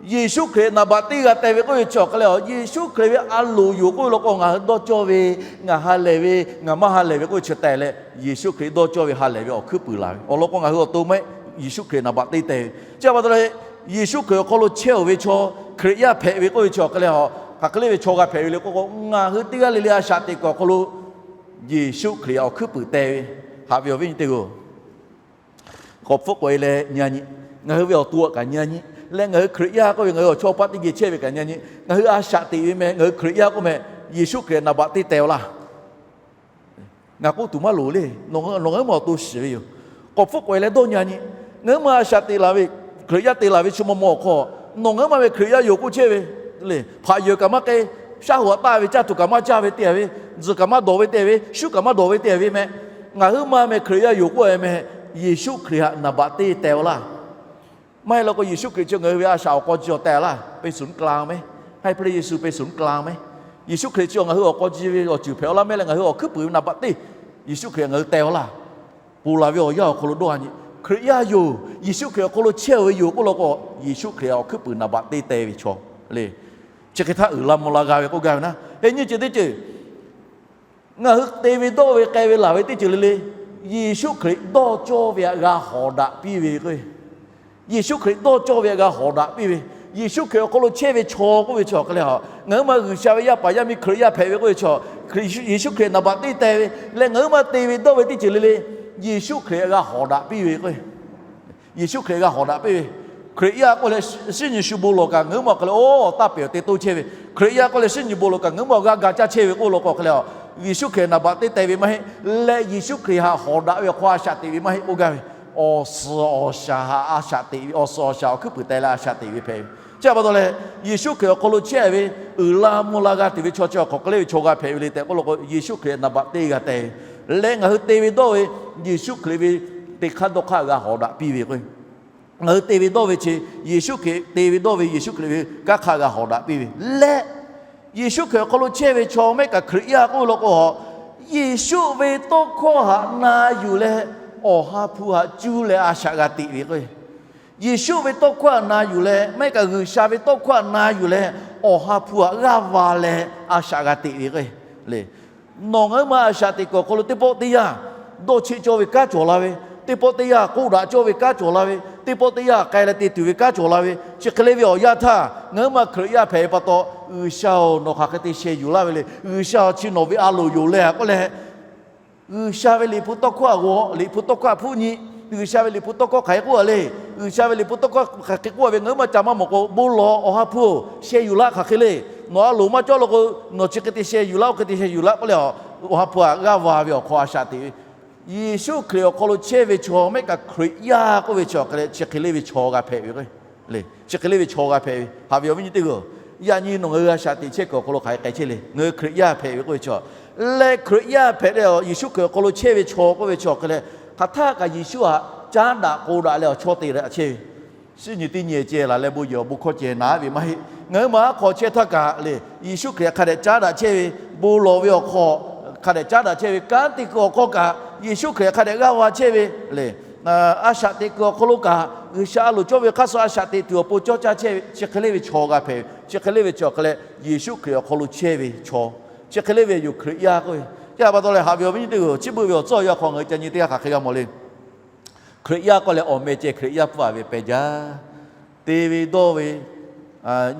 Yeˍsuˆ Hkriꞈ naˍ baꞈ teˇ g'a teh ve k'oˆ ve chi awˬ hk'e leh a, Yeˍsuˆ Hkriꞈ ve a loˍ yoˬ k'oˆ ve law k'o, ngaˬ hui dawˇ cawˇ ve, ngaˬ ha lehˬ ve, ngaˬ maˇ ha lehˬ ve k'oˆ ve chi tehꞈ leh, Yeˍsuˆ Hkriꞈ dawˇ cawˇ ve ha lehˬ ve awˬ hkuiˉ puiˍ la ve awˬ lawn k'o, ngaˬ hui awˬ to maˇ heˆ, Yeˍsuˆ Hkriꞈ naˍ baꞈ teˇ teh ve. Chi a pa taw leh, Yeˍsuˆ Hkriꞈ awˬ hk'aw lo chehˇ-oˬ ve chaw, Hkriꞈ yaˇ hpehꞈ ve k'oˆ ve chi awˬ hk'e leh a, hk'aˬ hk'e le ve chaw g'a hpehꞈ ve le k'oˆ k'o, ngaˬ hui teˇ g'aˇ le le a shaꞈ teꞈ kuiˬ awˬ hk'aw lo Yeˍsuˆ Hkriꞈ awˬ hkuiˉ puiˍ teh ve, haꞈ ve awˬ viˉ nyi teˇ g'aˇ-oˬ, k'awꞈ hpfuhˆ k'awꞈ e leh nyi a nyi, ngaˬ hui ve awˬ to kaꞈ nyi a nyi, leh ngaˬ hui Hkriꞈ yaˇ k'oˆ ve ngaˬ hui awˬ chawˇ paˆ teˇ geh chehˇ ve kaꞈ nyi a nyi, ngaˬ hui a shaꞈ teꞈ ve meh, ngaˬ hui Hkriꞈ yaˇ k'oˆ meh, Yeˍsuˆ Hkriꞈ naˍ baꞈ teˇ teh-oˬ laˇ. Ngaˬ k'oˆ tuˬ maˇ loˍ le. Nawˬ ngaˬ huiˉ ma awˬ to shiˍ ve yoˬ. K'awꞈ hpfuhˆ k'awꞈ e leh dawˇ nyi a nyi, ngaˬ huiˉ ma a shaꞈ teꞈ la ve Hkriꞈ yaˇ te laˬ ve chi maw maw awˬ hk'aw, nawˬ ngaˬ hui maˇ ve Hkriꞈ yaˇ yoˬ k'oˆ chehˇ ve le. Hpaꞈ yehˬ kaꞈ maˇ k'ai, shaˉ hoꞈ aꞈ taˆ ve caˇ tuˬ kaꞈ maˇ caˇ ve te ve, tzuhˬ kaꞈ maˇ dawˬ ve te ve, shuˉ kaꞈ maˇ dawˬ ve te ve meh. Ngaˬ hui maˇ meh Hkriꞈ yaˇ yoˬ k'oˆ ve meh. Yeˍsuˆ Hkriꞈ htaꞈ naˍ baꞈ te teh-a laˇ. Maˇ heˆ law k'o, Yeˍsuˆ Hkriꞈ chi ngaˬ hui ve a shaꞈ awˬ k'aw ji awˬ teh laˇ, เป็นศูนย์กลาง meh. Haiˉ hpu le Yeˍsuˆ เป็นศูนย์กลาง meh. Yeˍsuˆ Hkriꞈ chi awˬ ngaˬ hui awˬ k'aw ji ve awˬ ceuˬ hpehꞈ-a laˇ meh leh, ngaˬ hui awˬ hkuiˉ puiˍ ve naˍ baꞈ te Yeˍsuˆ Hkriꞈ ngaˬ hui teh-a laˇ. Ponˬ laˬ ve awˬ yanˇ awˬ hk'aw lo dawˇ-a nyi, Hkriꞈ yaˇ yoˬ, Yeˍsuˆ Hkriꞈ awˬ hk'aw lo chehˇ-a ve yoˬ k'oˆ law k'o, Yeˍsuˆ Hkriꞈ awˬ hkuiˉ puiˍ naˍ baꞈ te teh ve chaw le. Chi hk'e htaˇ uiˍ la mvuh la g'a ve k'oˆ gaˇ ve naˉ, heh nyiˇ ceuˬ teˇ ceuˬ ngaˬ hui te ve dawˇ ve k'ai ve laˬ ve teˇ ceuˬ le le, Yeˍsuˆ Hkriꞈ dawˇ cawˇ ve htaꞈ g'a hawˍ daꞈ piˇ ve k'o, Yeˍsuˆ Hkriꞈ dawˇ cawˇ ve htaꞈ g'a hawˍ daꞈ piˇ ve, Yeˍsuˆ Hkriꞈ awˬ hk'aw lo chehˇ ve chaw k'oˆ ve chi awˬ hk'e leh a, ngaˬ hui ma G'uiˬsha ve yaˇ paˍ yaˇ miˇ Hkriꞈ yaˇ hpehꞈ ve k'oˆ ve chi, Yeˍsuˆ Hkriꞈ naˍ baꞈ te teh ve leh ngaˬ hui ma te ve dawˇ ve teˇ ceuˬ le le, Yeˍsuˆ Hkriꞈ g'a hawˍ daꞈ piˇ ve k'o, Yeˍsuˆ Hkriꞈ g'a hawˍ daꞈ piˇ ve. Hkriꞈ yaˇ k'oˆ leh shinˉ nyi shu bon lawˬ kaꞈ ngaˬ hui ma awˬ hk'e leh, o, taˇ pehˍ awˬ te toˇ chehˇ ve. Hkriꞈ yaˇ k'oˆ leh shinˉ nyi bon lawˬ kaꞈ ngaˬ hui ma awˬ g'aˇ ga caˇ chehˇ ve k'oˆ law k'o hk'e leh a, Yeˍsuˆ Hkriꞈ naˍ baꞈ te teh ve maˇ heˆ. Leh Yeˍsuˆ Hkriꞈ htaꞈ hawˍ daꞈ ve awˬ hk'aw a shaꞈ teꞈ ve maˇ heˆ k'oˆ gaˇ ve, awˬ suhˍ awˬ shaˍ htaꞈ a shaꞈ teꞈ ve, awˬ suhˍ awˬ shaˍ awˬ hkuiˉ puiˍ teh leh a shaꞈ teꞈ ve hpehꞈ ve. Chi pa taw leh, Yeˍsuˆ Hkriꞈ awˬ hk'aw lo chehˇ ve uiˍ la mvuh la g'a tuˬ ve chaw chi awˬ hk'aˬ hk'e le ve chaw g'a hpehꞈ ve le tehꞈ k'oˆ law k'o, Yeˍsuˆ Hkriꞈ naˍ baꞈ te g'a teh ve leh ngaˬ hui te ve dawˇ ve, Yeˍsuˆ Hkriꞈ ve teˇ hk'aˇ dawˇ hk'aˇ g'a hawˍ daꞈ piˇ ve k'o, ngaˬ hui te ve dawˇ ve chi, Yeˍsuˆ Hkriꞈ te ve dawˇ ve Yeˍsuˆ Hkriꞈ ve kanˉ hk'aˇ g'a hawˍ daꞈ piˇ ve leh, Yeˍsuˆ Hkriꞈ awˬ hk'aw lo chehˇ ve chaw mehˆ kaꞈ Hkriꞈ yaˇ k'oˆ ve law k'o, Yeˍsuˆ ve tawˇ hkawˇ htaꞈ na yuˬ leh, Awˬ ha hpu htaꞈ cuˇ leh a shaꞈ g'a teꞈ ve k'o, Yeˍsuˆ ve tawˇ hkawˇ htaꞈ na yuˬ leh mehˆ kaꞈ G'uiˬsha ve tawˇ hkawˇ htaꞈ na yuˬ leh, Awˬ ha hpu htaꞈ g'aˇ va leh a shaꞈ g'a teꞈ ve k'o, le, nawˬ ngaˬ hui ma a shaꞈ teꞈ kuiˬ awˬ hk'aw lo teˇ pawˆ teˇ yanˇ dawˇ cheˆ cawˇ ve kanˉ cawˬ la ve, teˇ pawˆ teˇ yanˇ k'oˆ daꞈ cawˇ ve kanˉ cawˬ la ve, teˇ pawˆ teˇ yanˇ k'ai leh te tuˬ ve kanˉ cawˬ la ve, chi hk'e le ve awˬ yanˇ htaˇ ngaˬ hui ma Hkriꞈ yaˇ hpehꞈ ve pa taw, G'uiˬsha-oˬ, nawˬ hk'aˬ hk'e te sheh yuˬ laˇ ve le. G'uiˬsha-oˬ, chi nawˬ ve a loˍ yoˬ leh k'oˆ leh, G'uiˬsha ve Liꞈ hpu tawˇ hkawˇ htaꞈ g'aw, Liꞈ hpu tawˇ hkawˇ htaꞈ hpfuhˆ nyi. G'uiˬsha ve Liꞈ hpu tawˇ hkawˇ hk'aˬ hk'e k'oˆ a le. G'uiˬsha ve Liꞈ hpu tawˇ hkawˇ hk'aˬ hk'e k'oˆ a ve ngaˬ hui ma ca maˇ mawˬ k'o, bon lawˬ, Awˬ ha hpu-oˬ, sheh yuˬ laˇ hk'aˬ hk'e le. Nawˬ a loˍ maˇ cawˇ law k'o, nawˬ chi hk'e te sheh yuˬ laˇ, oˇ hk'e te sheh yuˬ laˇ k'oˆ leh, Awˬ ha hpu htaꞈ g'aˇ va ve awˬ hk'aw a shaꞈ teꞈ ve. Yeˍsuˆ Hkriꞈ awˬ hk'aw lo chehˇ ve chaw mehˆ kaꞈ Hkriꞈ yaˇ k'oˆ ve chi awˬ hk'e leh chi hk'e le ve chaw g'a hpehꞈ ve k'o, chi hk'e le ve chaw g'a hpehꞈ ve. Haꞈ ve awˬ viˉ nyi teˇ hpaˍ-oˬ, yaꞈ nyi nawˬ ngaˬ hui a shaꞈ teꞈ chehˇ kuiˬ awˬ hk'aw lo hk'aˬ hk'e k'ai chehˇ le. Ngaˬ hui Hkriꞈ yaˇ hpehꞈ ve k'oˆ ve chi, leh Hkriꞈ yaˇ hpehꞈ leh Yeˍsuˆ Hkriꞈ awˬ hk'aw lo chehˇ ve chaw k'oˆ ve chi awˬ hk'e leh, hk'aˬ htaˇ kaꞈ Yeˍsuˆ htaꞈ caˉ daꞈ k'oˆ daꞈ leh awˬ chawˇ te daꞈ chehˇ ve. Shinˉ nyi teˇ nyi ceh laˬ leh bon yehˬ awˬ bon hkawˇ ceh naˉ ve maˇ heˆ. Ngaˬ hui ma aˉ hk'aw chehˇ htaˇ kaꞈ le, Yeˍsuˆ Hkriꞈ hk'a dehꞈ caˉ daꞈ chehˇ ve, bon lawˬ ve awˬ hk'aw hk'a dehꞈ caˉ daꞈ chehˇ ve, kanˉ te kuiˬ awˬ hk'aw kaꞈ Yeˍsuˆ Hkriꞈ hk'a dehꞈ g'aˇ va chehˇ ve le. A shaꞈ teꞈ kuiˬ awˬ hk'aw lo kaꞈ G'uiˬsha a loˍ cawˇ ve hk'aˇ suh a shaꞈ teꞈ tuˬ awˬ pon cawˇ caˇ chehˇ ve, chi hk'e le ve chaw g'a hpehꞈ ve. Chi hk'e le ve chi awˬ hk'e leh Yeˍsuˆ Hkriꞈ awˬ hk'aw lo chehˇ ve chaw, chi hk'e le ve yoˬ Hkriꞈ yaˇ k'oˆ ve. Chi htaꞈ pa taw leh haꞈ ve awˬ viˉ nyi teˇ hpaˍ-oˬ, chi beuꞈ ve awˬ tcuhˉ awˬ yanˇ hk'aw ngaˬ hui ca nyi teˇ g'aˇ hk'aˬ hk'e g'a mawˬ le. Hkriꞈ yaˇ k'oˆ leh awˬ meh ceh Hkriꞈ yaˇ hpfuhˆ-a ve pehˬ jaˇ. Te ve dawˇ ve,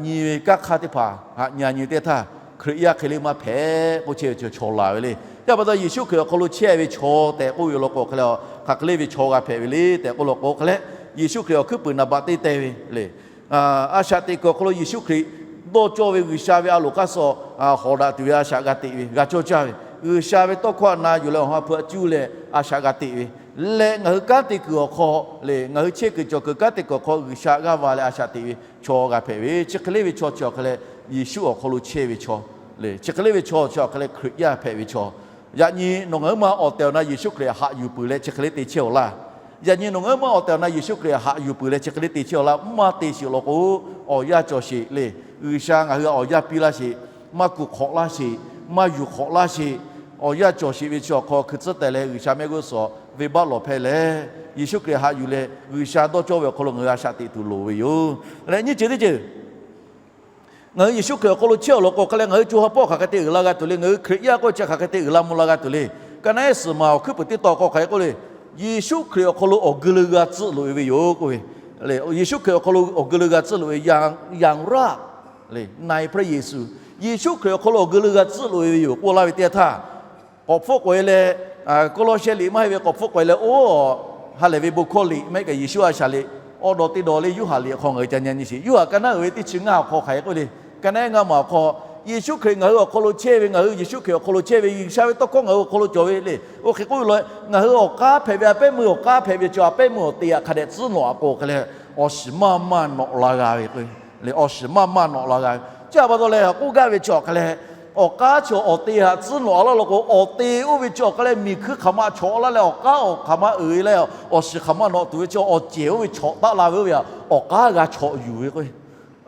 nyi ve kanˉ hk'aˇ teˇ hpaˍ htaꞈ nyi a nyi teˇ htaˇ, Hkriꞈ yaˇ hk'e le maˇ hpehꞈ k'oˆ chehˇ ve chaw laˬ ve le. Chi pa taw Yeˍsuˆ Hkriꞈ awˬ hk'aw lo chehˇ ve chaw tehꞈ k'oˆ ve law k'o hk'e leh, hk'aˬ hk'e le ve chaw g'a hpehꞈ ve le tehꞈ k'oˆ law k'o hk'e leh, Yeˍsuˆ Hkriꞈ awˬ hkuiˉ puiˍ naˍ baꞈ te teh ve le. A shaꞈ teꞈ kuiˬ awˬ hk'aw lo Yeˍsuˆ Hkriꞈ dawˇ cawˇ ve G'uiˬsha ve a loˍ hk'aˇ suh hawˍ daꞈ tuˬ ve a shaꞈ g'a teꞈ ve, g'a cawˇ caˇ ve, G'uiˬsha ve tawˇ hkawˇ htaꞈ na yuˬ leh Awˬ ha hpu htaꞈ cuˇ leh a shaꞈ g'a teꞈ ve, leh ngaˬ hui kanˉ te kuiˬ awˬ hk'aw le, ngaˬ hui chehˇ kuiˬ cawˬ kuiˬ kanˉ te kuiˬ awˬ hk'aw G'uiˬsha g'aˇ va leh a shaꞈ teꞈ ve chaw g'a hpehꞈ ve, chi hk'e le ve chaw chi awˬ hk'e leh Yeˍsuˆ awˬ hk'aw lo chehˇ ve chaw le, chi hk'e le ve chaw chi awˬ hk'e leh Hkriꞈ yaˇ hpehꞈ ve chaw. Yaꞈ nyi nawˬ ngaˬ hui ma awˬ tehˬ awˬ na Yeˍsuˆ Hkriꞈ haꞈ yuˬ peuˬ leh chi hk'e le te chehˇ-aw laˇ. Yaꞈ nyi nawˬ ngaˬ hui ma awˬ tehˬ awˬ na Yeˍsuˆ Hkriꞈ haꞈ yuˬ peuˬ leh chi hk'e le te chehˇ-aw laˇ. Mvuhˇ maˇ te sheˍ law k'o, awˬ yanˇ cawˬ sheˍ le. G'uiˬsha ngaˬ hui awˬ yanˇ piˇ laˇ sheˍ. Maˇ kuˬ hk'awꞈ laˇ sheˍ. Maˇ yuˬ hk'awꞈ laˇ sheˍ. Awˬ yanˇ cawˬ sheˍ ve chi awˬ hk'aw hkui tcuhˉ teh leh G'uiˬsha mehˆ g'uˇ suhˍ venˇbaˆ lawˬ hpehˇ leh, Yeˍsuˆ Hkriꞈ haꞈ yuˬ leh G'uiˬsha dawˇ cawˇ ve awˬ hk'aw lo ngaˬ hui a shaꞈ teꞈ tuˬ loˍ ve yoˬ. Leh nyiˇ ceuˬ teˇ ceuˬ ngaˬ hui Yeˍsuˆ Hkriꞈ awˬ hk'aw lo chehˇ-aw law k'o hk'e leh, ngaˬ hui co ha pawˆ hk'aˬ hk'e te uiˍ la g'a tuˬ le. Ngaˬ hui Hkriꞈ yaˇ k'oˆ chi hk'aˬ hk'e te uiˍ la mvuh la g'a tuˬ le. Ka naˆ ehˉ suhˍ maˬ awˬ hkuiˉ puiˍ teˇ tawn k'o hk'aˬ hk'e k'oˆ le. Yeˍsuˆ Hkriꞈ awˬ hk'aw lo awˬ geu leu g'a tcuhˆ loꞈ-e ve yoˬ k'oˆ ve. Yeˍsuˆ Hkriꞈ awˬ hk'aw lo awˬ geu leu g'a tcuhˆ loꞈ-e, อย่างแรก le, ในพระเยซู. Yeˍsuˆ Hkriꞈ awˬ hk'aw lo awˬ geu leu g'a tcuhˆ loꞈ-e ve yoˬ k'oˆ laˇ ve teˇ yanˇ htaˇ, k'awꞈ hpfuhˆ k'oꞈ-e leh, Kawˇlawˇsehˇ liꞈ maˇ heˆ ve k'awꞈ hpfuhˆ k'oꞈ-e leh, oˇ ha lehˬ ve bon hkawˇ liꞈ maˇ heˆ kaꞈ Yeˍsuˆ a shaˍ liꞈ, awˬ dawˬ teˇ dawˬ le Yoˇhanˬ liꞈ awˬ hk'aw ngaˬ hui ca nyi nyi sheˍ. Yoˇhanˬ ka naˆ uiˍ ve teˇ chi ngaˇ awˬ hk'aw hk'aˬ hk'e k'oˆ le. Ka naˆ ehˉ ngaˇ maˬ awˬ hk'aw, Yeˍsuˆ Hkriꞈ ngaˬ hui awˬ hk'aw lo chehˇ ve, ngaˬ hui Yeˍsuˆ Hkriꞈ awˬ hk'aw lo chehˇ ve, G'uiˬsha ve tawˇ hkawˇ ngaˬ hui awˬ hk'aw lo cawˬ ve le. Oˇ hk'e k'oˆ ve law, ngaˬ hui awˬ k'aˉ hpehꞈ ve a pehˉ meuˇ awˬ k'aˉ hpehꞈ ve chi a pehˉ meuˇ awˬ te htaꞈ hk'a dehꞈ tcuhˉ nawꞈ-a k'o hk'e leh, Awˬ shiˍ maˇ maˇ nawꞈ la g'a ve k'o, le awˬ shiˍ maˇ maˇ nawꞈ la g'a ve. Chi htaꞈ pa taw leh k'oˆ gaˇ ve chi awˬ hk'a leh, awˬ k'aˉ chi awˬ te htaꞈ tcuhˉ nawꞈ laˇ law k'o, awˬ te oˇ ve chi awˬ hk'a leh miˬ hkuiˇ hk'aˬ ma chawꞈ laˇ leh awˬ k'aˉ awˬ hk'aˬ ma uiˍ leh, awˬ shiˍ hk'aˬ ma nawꞈ tuˬ ve chi awˬ cehˬ oˇ ve chawꞈ taˆ la ve oˇ ve htaꞈ awˬ k'aˉ g'a chawꞈ yuˬ ve k'o,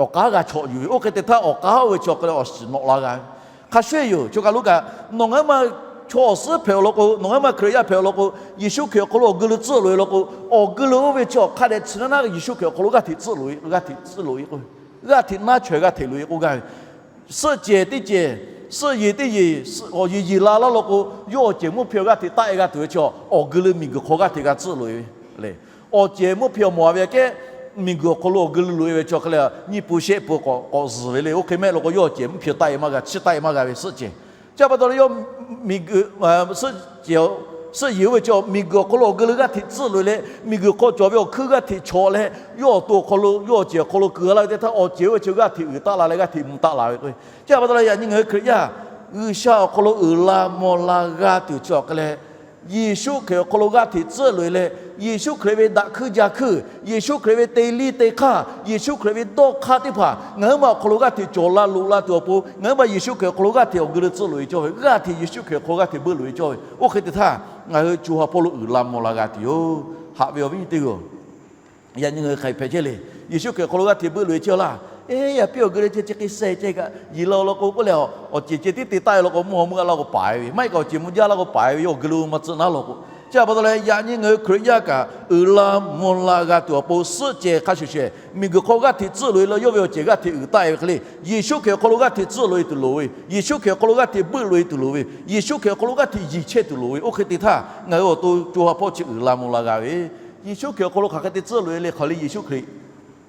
awˬ k'aˉ g'a chawꞈ yuˬ ve. Oˇ hk'e te htaˇ awˬ k'aˉ oˇ ve chi awˬ hk'a leh awˬ shiˍ nawꞈ la g'a ve. Hk'a shuˍ shuˍ yoˬ. Chi kaˬ lo kaꞈ, nawˬ ngaˬ hui ma chaw awˬ suhˉ hpehꞈ awˬ lawn k'o, nawˬ ngaˬ hui ma Hkriꞈ yaˇ hpehꞈ awˬ lawn k'o, Yeˍsuˆ Hkriꞈ awˬ hk'aw lo awˬ geu leu tcuhˆ loꞈ e lawn k'o, awˬ geu leu oˇ ve chi awˬ hk'a dehꞈ chi na naˉ Yeˍsuˆ Hkriꞈ awˬ hk'aw lo g'aˇ hteꞈ tcuhˆ loꞈ e, g'aˇ hteꞈ tcuhˆ loꞈ e k'o, g'aˇ hteꞈ naˉ chaweh g'aˇ hteꞈ loꞈ e k'oˆ gaˇ ve. Suhˆ cehˬ teˇ cehˬ, suhˆ yeˬ teˇ yeˬ, awˬ yeˬ yeˬ la laˇ law k'o, yawˇ awˬ cehˬ mvuhˇ hpehˇ g'aˇ hteꞈ taˆ e g'a tuˬ ve chi, awˬ geu leu miˬ guiˬ hk'aw g'aˇ hteꞈ g'a tcuhˆ loꞈ e ve le. Awˬ cehˬ mvuhˇ hpehˇ awˬ mawˬ a ve aꞈ kehˉ, miˬ guiˬ awˬ hk'aw lo awˬ geu leu loꞈ e ve chi awˬ hk'a leh, nyiˇ pu shehˆ pu k'awꞈ zuhˬ ve le. Oˇ hk'e mehˆ law k'o, yawˇ awˬ cehˬ mvuhˇ hpehˇ taˆ e maˇ g'a, chiˇ taˆ e maˇ g'a ve suhˆ cehˬ. Chi pa taw leh yawˇ miˬ guiˬ, suhˆ cehˬ, suhˆ yeˬ oˇ ve chi miˬ guiˬ awˬ hk'aw lo awˬ geu leu g'aˇ hteꞈ tcuhˆ loꞈ e leh, miˬ guiˬ hk'aw cawˬ ve awˬ hkuiˇ g'aˇ hteꞈ chawꞈ leh, yawˇ awˬ to awˬ hk'aw lo, yawˇ awˬ cehˬ awˬ hk'aw lo keu g'a laˇ ve teˇ htaˇ, awˬ cehˬ oˇ ve chi g'aˇ hteꞈ uiˍ taˆ la leh g'aˇ hteꞈ mvuh taˆ la ve k'o. Chi pa taw leh yaꞈ nyi ngaˬ hui Hkriꞈ yaˇ G'uiˬsha awˬ hk'aw lo uiˍ la mvuh la g'a tuˬ chi awˬ hk'a leh, Yeˍsuˆ Hkriꞈ awˬ hk'aw lo g'aˇ hteꞈ tcuhˆ loꞈ e leh, Yeˍsuˆ Hkriꞈ ve daꞈ hkuiˇ ja hkuiˇ, Yeˍsuˆ Hkriꞈ ve te liˇ te hk'aˇ, Yeˍsuˆ Hkriꞈ ve dawˇ hk'aˇ teˇ hpaˍ ngaˬ hui ma awˬ hk'aw lo g'aˇ hteꞈ cawˬ la loꞈ la tuˬ awˬ pon, ngaˬ hui ma Yeˍsuˆ Hkriꞈ awˬ hk'aw lo g'aˇ hteꞈ awˬ geu leu tcuhˆ loꞈ e cawˇ ve, g'aˇ hteꞈ Yeˍsuˆ Hkriꞈ awˬ hk'aw lo g'aˇ hteꞈ buiˆ loꞈ e cawˇ ve, oˇ hk'e te htaˇ ngaˬ hui co ha hpawˇ lo uiˍ la mvuh la g'a tuˬ yoˬ. Haꞈ ve awˬ viˉ nyi teˇ g'aˇ, yaꞈ nyi ngaˬ hui hk'aˬ hk'e hpehꞈ chehˇ le. Yeˍsuˆ Hkriꞈ awˬ hk'aw lo g'aˇ hteꞈ buiˆ loꞈ e chehˇ laˇ. Eˇ, yaꞈ piˇ awˬ geu leh chi chi hk'e seh ceh kaꞈ yiˍ la law k'o k'oˆ leh, awˬ cehˬ ceh tiˉ te taˆ e law k'o, mvuhˇ haw mvuhˇ g'a laˇ k'o paˍ e ve, maˇ heˆ kaꞈ awˬ cehˬ mvuhˇ jaˇ laˇ k'o paˍ e ve, yawˇ awˬ geu leu mvuh ma tcuhˆ naˉ law k'o. Chi pa taw leh yaꞈ nyi ngaˬ hui Hkriꞈ yaˇ kaꞈ uiˍ la mvuh la g'a tuˬ awˬ pon suhˆ ceh hk'a shuˍ shuˍ, miˬ guiˬ hk'aw g'aˇ hteꞈ tcuhˆ loꞈ e leh yawˇ ve awˬ cehˬ g'aˇ hteꞈ uiˍ taˆ e ve hk'e le, Yeˍsuˆ Hkriꞈ awˬ hk'aw lo g'aˇ hteꞈ tcuhˆ loꞈ e tuˬ loˍ ve, Yeˍsuˆ Hkriꞈ awˬ hk'aw lo g'aˇ hteꞈ buiˆ loꞈ e tuˬ loˍ ve, Yeˍsuˆ Hkriꞈ awˬ hk'aw lo g'aˇ hteꞈ yiˍ chehˇ tuˬ loˍ ve, oˇ hk'e te htaˇ ngaˬ hui awˬ to co ha hpawˇ chi uiˍ la mvuh la g'a ve. Yeˍsuˆ Hkriꞈ awˬ hk'aw lo hk'aˬ hk'e te tcuhˆ loꞈ e le, hk'aˬ le Yeˍsuˆ Hkriꞈ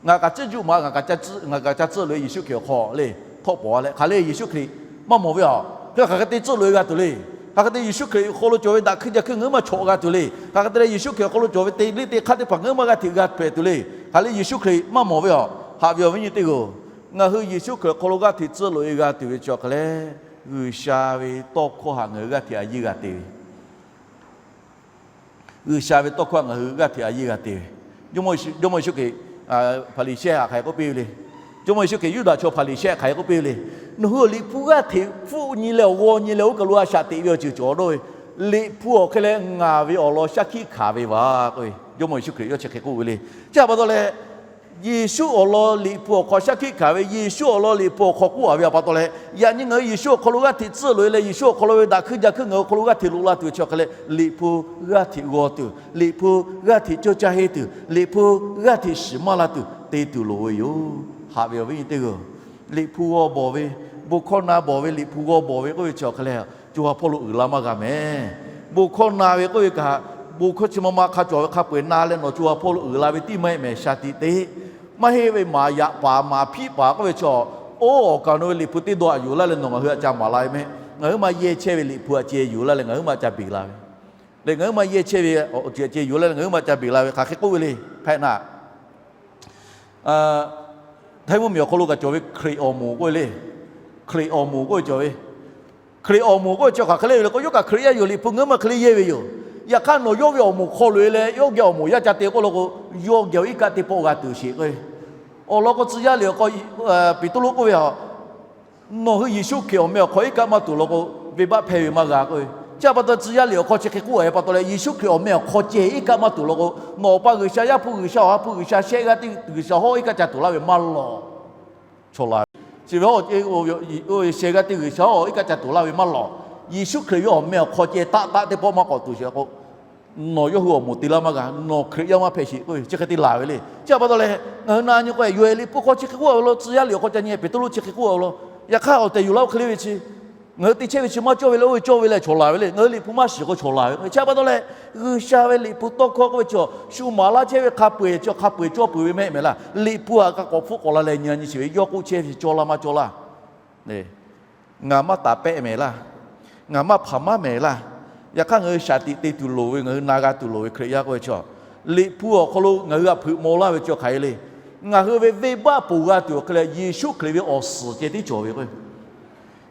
ngaˬ kaꞈ tcuhˆ juˆ ma, ngaˬ kaꞈ ca tcuhˆ loꞈ e Yeˍsuˆ Hkriꞈ awˬ hk'aw le, htawˆ pawˍ a leh hk'aˬ le Yeˍsuˆ Hkriꞈ maˇ mawˬ ve a. Hk'e hk'aˬ hk'e te tcuhˆ loꞈ e g'a tuˬ le. Hk'aˬ hk'e te Yeˍsuˆ Hkriꞈ awˬ hk'aw lo cawˬ ve daꞈ hkuiˇ ja hkuiˇ ngaˬ hui maˇ chawꞈ g'a tuˬ le. Hk'aˬ hk'e te leh Yeˍsuˆ Hkriꞈ awˬ hk'aw lo cawˬ ve te liˇ te hk'aˇ teˇ hpaˍ ngaˬ hui maˇ g'aˇ hteꞈ g'a hpehꞈ tuˬ le. Hk'aˬ le Yeˍsuˆ Hkriꞈ maˇ mawˬ ve a. Haꞈ ve awˬ viˉ nyi teˇ g'aˇ, ngaˬ hui Yeˍsuˆ Hkriꞈ awˬ hk'aw lo g'aˇ hteꞈ tcuhˆ loꞈ e g'a tuˬ ve chi awˬ hk'a leh, G'uiˬsha ve tawˇ hkawˇ htaꞈ ngaˬ hui g'aˇ hteꞈ a yiˇ g'a te ve G'uiˬsha ve tawˇ hkawˇ htaꞈ ngaˬ hui g'aˇ hteꞈ a yiˇ g'a te ve. Jawˇmawˇ Yeˍsuˆ Hkriꞈ Hpaˍriˍsehˇ htaꞈ hk'aˬ hk'e k'oˆ piˇ ve le. Jawˇmawˇ Yeˍsuˆ Hkriꞈ Yuˇdaꞈ chaw Hpaˍriˍsehˇ htaꞈ hk'aˬ hk'e k'oˆ piˇ ve le. Nawˬ hui awˬ liꞈ hpu g'aˇ hteꞈ hpfuhˆ nyi leh awˬ g'aw nyi leh oˇ kaˬ lo a shaꞈ teꞈ ve awˬ ceuˬ cawˬ dawˇ ve, liꞈ hpu awˬ hk'e leh ngaˬ ve awˬ lawn shaˉ hkiˆ hkanˍ ve vaˬ k'oˆ ve, Jawˇmawˇ Yeˍsuˆ Hkriꞈ yawˇ chi hk'e k'oˆ ve le. Chi htaꞈ pa taw leh, Yeˍsuˆ awˬ lawn liꞈ hpu awˬ hk'aw shaˉ hkiˆ hkanˍ ve, Yeˍsuˆ awˬ lawn liꞈ hpu awˬ hk'aw k'oˆ a ve pa taw leh, yaꞈ nyi ngaˬ hui Yeˍsuˆ awˬ hk'aw lo g'aˇ hteꞈ tcuhˆ loꞈ e leh, Yeˍsuˆ awˬ hk'aw lo ve daꞈ hkuiˇ ja hkuiˇ ngaˬ hui awˬ hk'aw lo g'aˇ hteꞈ loꞈ la tuˬ chi awˬ hk'a leh, liꞈ hpu g'aˇ hteꞈ g'aw tuˬ, liꞈ hpu g'aˇ hteꞈ cawˇ caˇ henˇ tuˬ, liꞈ hpu g'aˇ hteꞈ shiˍ maˇ la tuˬ te tuˬ loˍ ve yoˬ. Haꞈ ve awˬ viˉ nyi teˇ g'aˇ, liꞈ hpu g'aw bawˬ ve, bon hkawˇ na bawˬ ve, liꞈ hpu g'aw bawˬ ve k'oˆ ve chi awˬ hk'a leh, co ha hpawˇ lo uiˍ la maˇ g'a mehˍ. Bon hkawˇ na ve k'oˆ ve kaꞈ, bon hkawˇ chi ma ma hk'a cawˬ ve hk'a peu eˬ na leh nawˬ co ha hpawˇ lo uiˍ la ve tiˉ maˇ heˆ mehˍ. Shaˍ tiꞈ te maˇ heˆ ve maˍ yaꞈ paˍ maˍ hpiˆ paˍ k'oˆ ve chi, oˇ awˬ kaˍ awˬ nu ve liꞈ hpu teˇ dawˇ htaꞈ yuˬ laˇ leh nawˬ ngaˬ hui htaꞈ ca maˍ la ve mehˆ. Ngaˬ hui ma yehˇ chehˇ ve liꞈ hpu htaꞈ ceh yuˬ laˇ leh ngaˬ hui ma ca beˬ la ve le. Ngaˬ hui ma yehˇ chehˇ ve awˬ ceuˬ htaꞈ ceh yuˬ laˇ leh ngaˬ hui ma ca beˬ la ve hk'aˬ hk'e k'oˆ ve le. Hk'e naˆ Htaiˇ mvuhˇmiˬ awˬ hk'aw lo kaꞈ cawˬ ve Hkriꞈ awˬ moˍ k'oˆ ve le. Hkriꞈ awˬ moˍ k'oˆ ve cawˬ ve. Hkriꞈ awˬ moˍ k'oˆ ve chi hk'aˬ hk'e le ve le k'o, yawˇ kaꞈ Hkriꞈ yaˇ yoˬ. Liꞈ hpu ngaˬ hui ma hk'e le yehˇ ve yoˬ. Yaꞈ hk'aˇ nawˬ yawˇ ve awˬ moˍ hk'aw loꞈ e leh yawˇ geh awˬ moˍ yaˇ ca te k'oˆ law k'o, yawˇ geh awˬ iˉ kaˆ teˇ pawˆ g'a tuˬ sheˍ k'o, awˬ lawn k'o tcuh yaˇ liꞈ awˬ hk'aw Peˍtruˆ k'oˆ ve a, nawˬ hui Yeˍsuˆ Hkriꞈ awˬ meh awˬ hk'aw iˉ kaˆ maˇ tuˬ law k'o, venˇbaˆ hpehˇ ve maˇ g'a k'oˆ ve. Chi pa taw tcuh yaˇ liꞈ awˬ hk'aw chi hk'e k'oˆ a pa taw leh, Yeˍsuˆ Hkriꞈ awˬ meh awˬ hk'aw ceh iˉ kaˆ maˇ tuˬ law k'o, nawˬ awˬ pa G'uiˬsha, Yaˇ hpu G'uiˬsha, Awˬ ha hpu G'uiˬsha shehˆ g'aˇ teˇ G'uiˬsha hawˉ iˉ kaˆ ca tuˬ laˇ ve maˇ lawˬ. Chaw la ve chi ve, shehˆ g'aˇ teˇ G'uiˬsha hawˉ iˉ kaˆ ca tuˬ laˇ ve maˇ lawˬ. Yeˍsuˆ Hkriꞈ ve awˬ meh awˬ hk'aw ceh taˆ taˆ teˇ pawˆ maˇ k'awꞈ tuˬ sheˍ k'o, nawˬ yawˇ hui awˬ moˍ te laˇ maˇ g'a, nawˬ Hkriꞈ yaˇ maˇ hpehꞈ sheˍ k'oˆ ve chi hk'e te laˬ ve le. Chi pa taw leh, ngaˬ hui na nyi k'o, yawˇ liꞈ hpu hk'aw chi hk'e k'oˆ a ve lo, tcuh yaˇ liꞈ awˬ hk'aw ca nyi Peˍtruˆ chi hk'e k'oˆ a ve lo, yaꞈ hk'aˇ awˬ tehˬ yuˬ laˇ oˇ hk'e le ve chi, ngaˬ hui te chehˇ ve chi maˇ cawˇ ve le, oˇ ve cawˇ ve leh chaw la ve le. Ngaˬ hui liꞈ hpu maˇ shiˍ k'o chaw la ve. Chi pa taw leh, G'uiˬsha ve liꞈ hpu tawˇ hkawˇ k'oˆ ve chi, shu maˍ laˇ chehˇ ve hk'a peu eˬ chi hk'a peu eˬ cawˇ peuˬ ve mehˆ mehˍ laˇ. Liꞈ hpu htaꞈ kaꞈ k'awꞈ hpfuhˆ k'awꞈ la leh nyi nyi sheˍ ve, yawˇ k'oˆ chehˇ ve cawˇ laˇ maˇ cawˇ laˇ. Ngaˬ maˇ taˍ pehˆ mehˍ laˇ. Ngaˬ maˇ hpanˍ maˇ mehˍ laˇ. Yaꞈ hk'aˇ ngaˬ hui shaˍ tiꞈ te tuˬ loˍ ve, ngaˬ hui na g'a tuˬ loˍ ve Hkriꞈ yaˇ k'oˆ ve chi, liꞈ hpu awˬ hk'aw lo ngaˬ hui g'a hpeuꞈ maw laˇ ve chi hk'aˬ hk'e le. Ngaˬ hui ve venˇbaˆ ponˬ g'a tuˬ awˬ hk'e leh, Yeˍsuˆ Hkriꞈ ve awˬ suhˍ ceh tiˉ cawˬ ve k'o,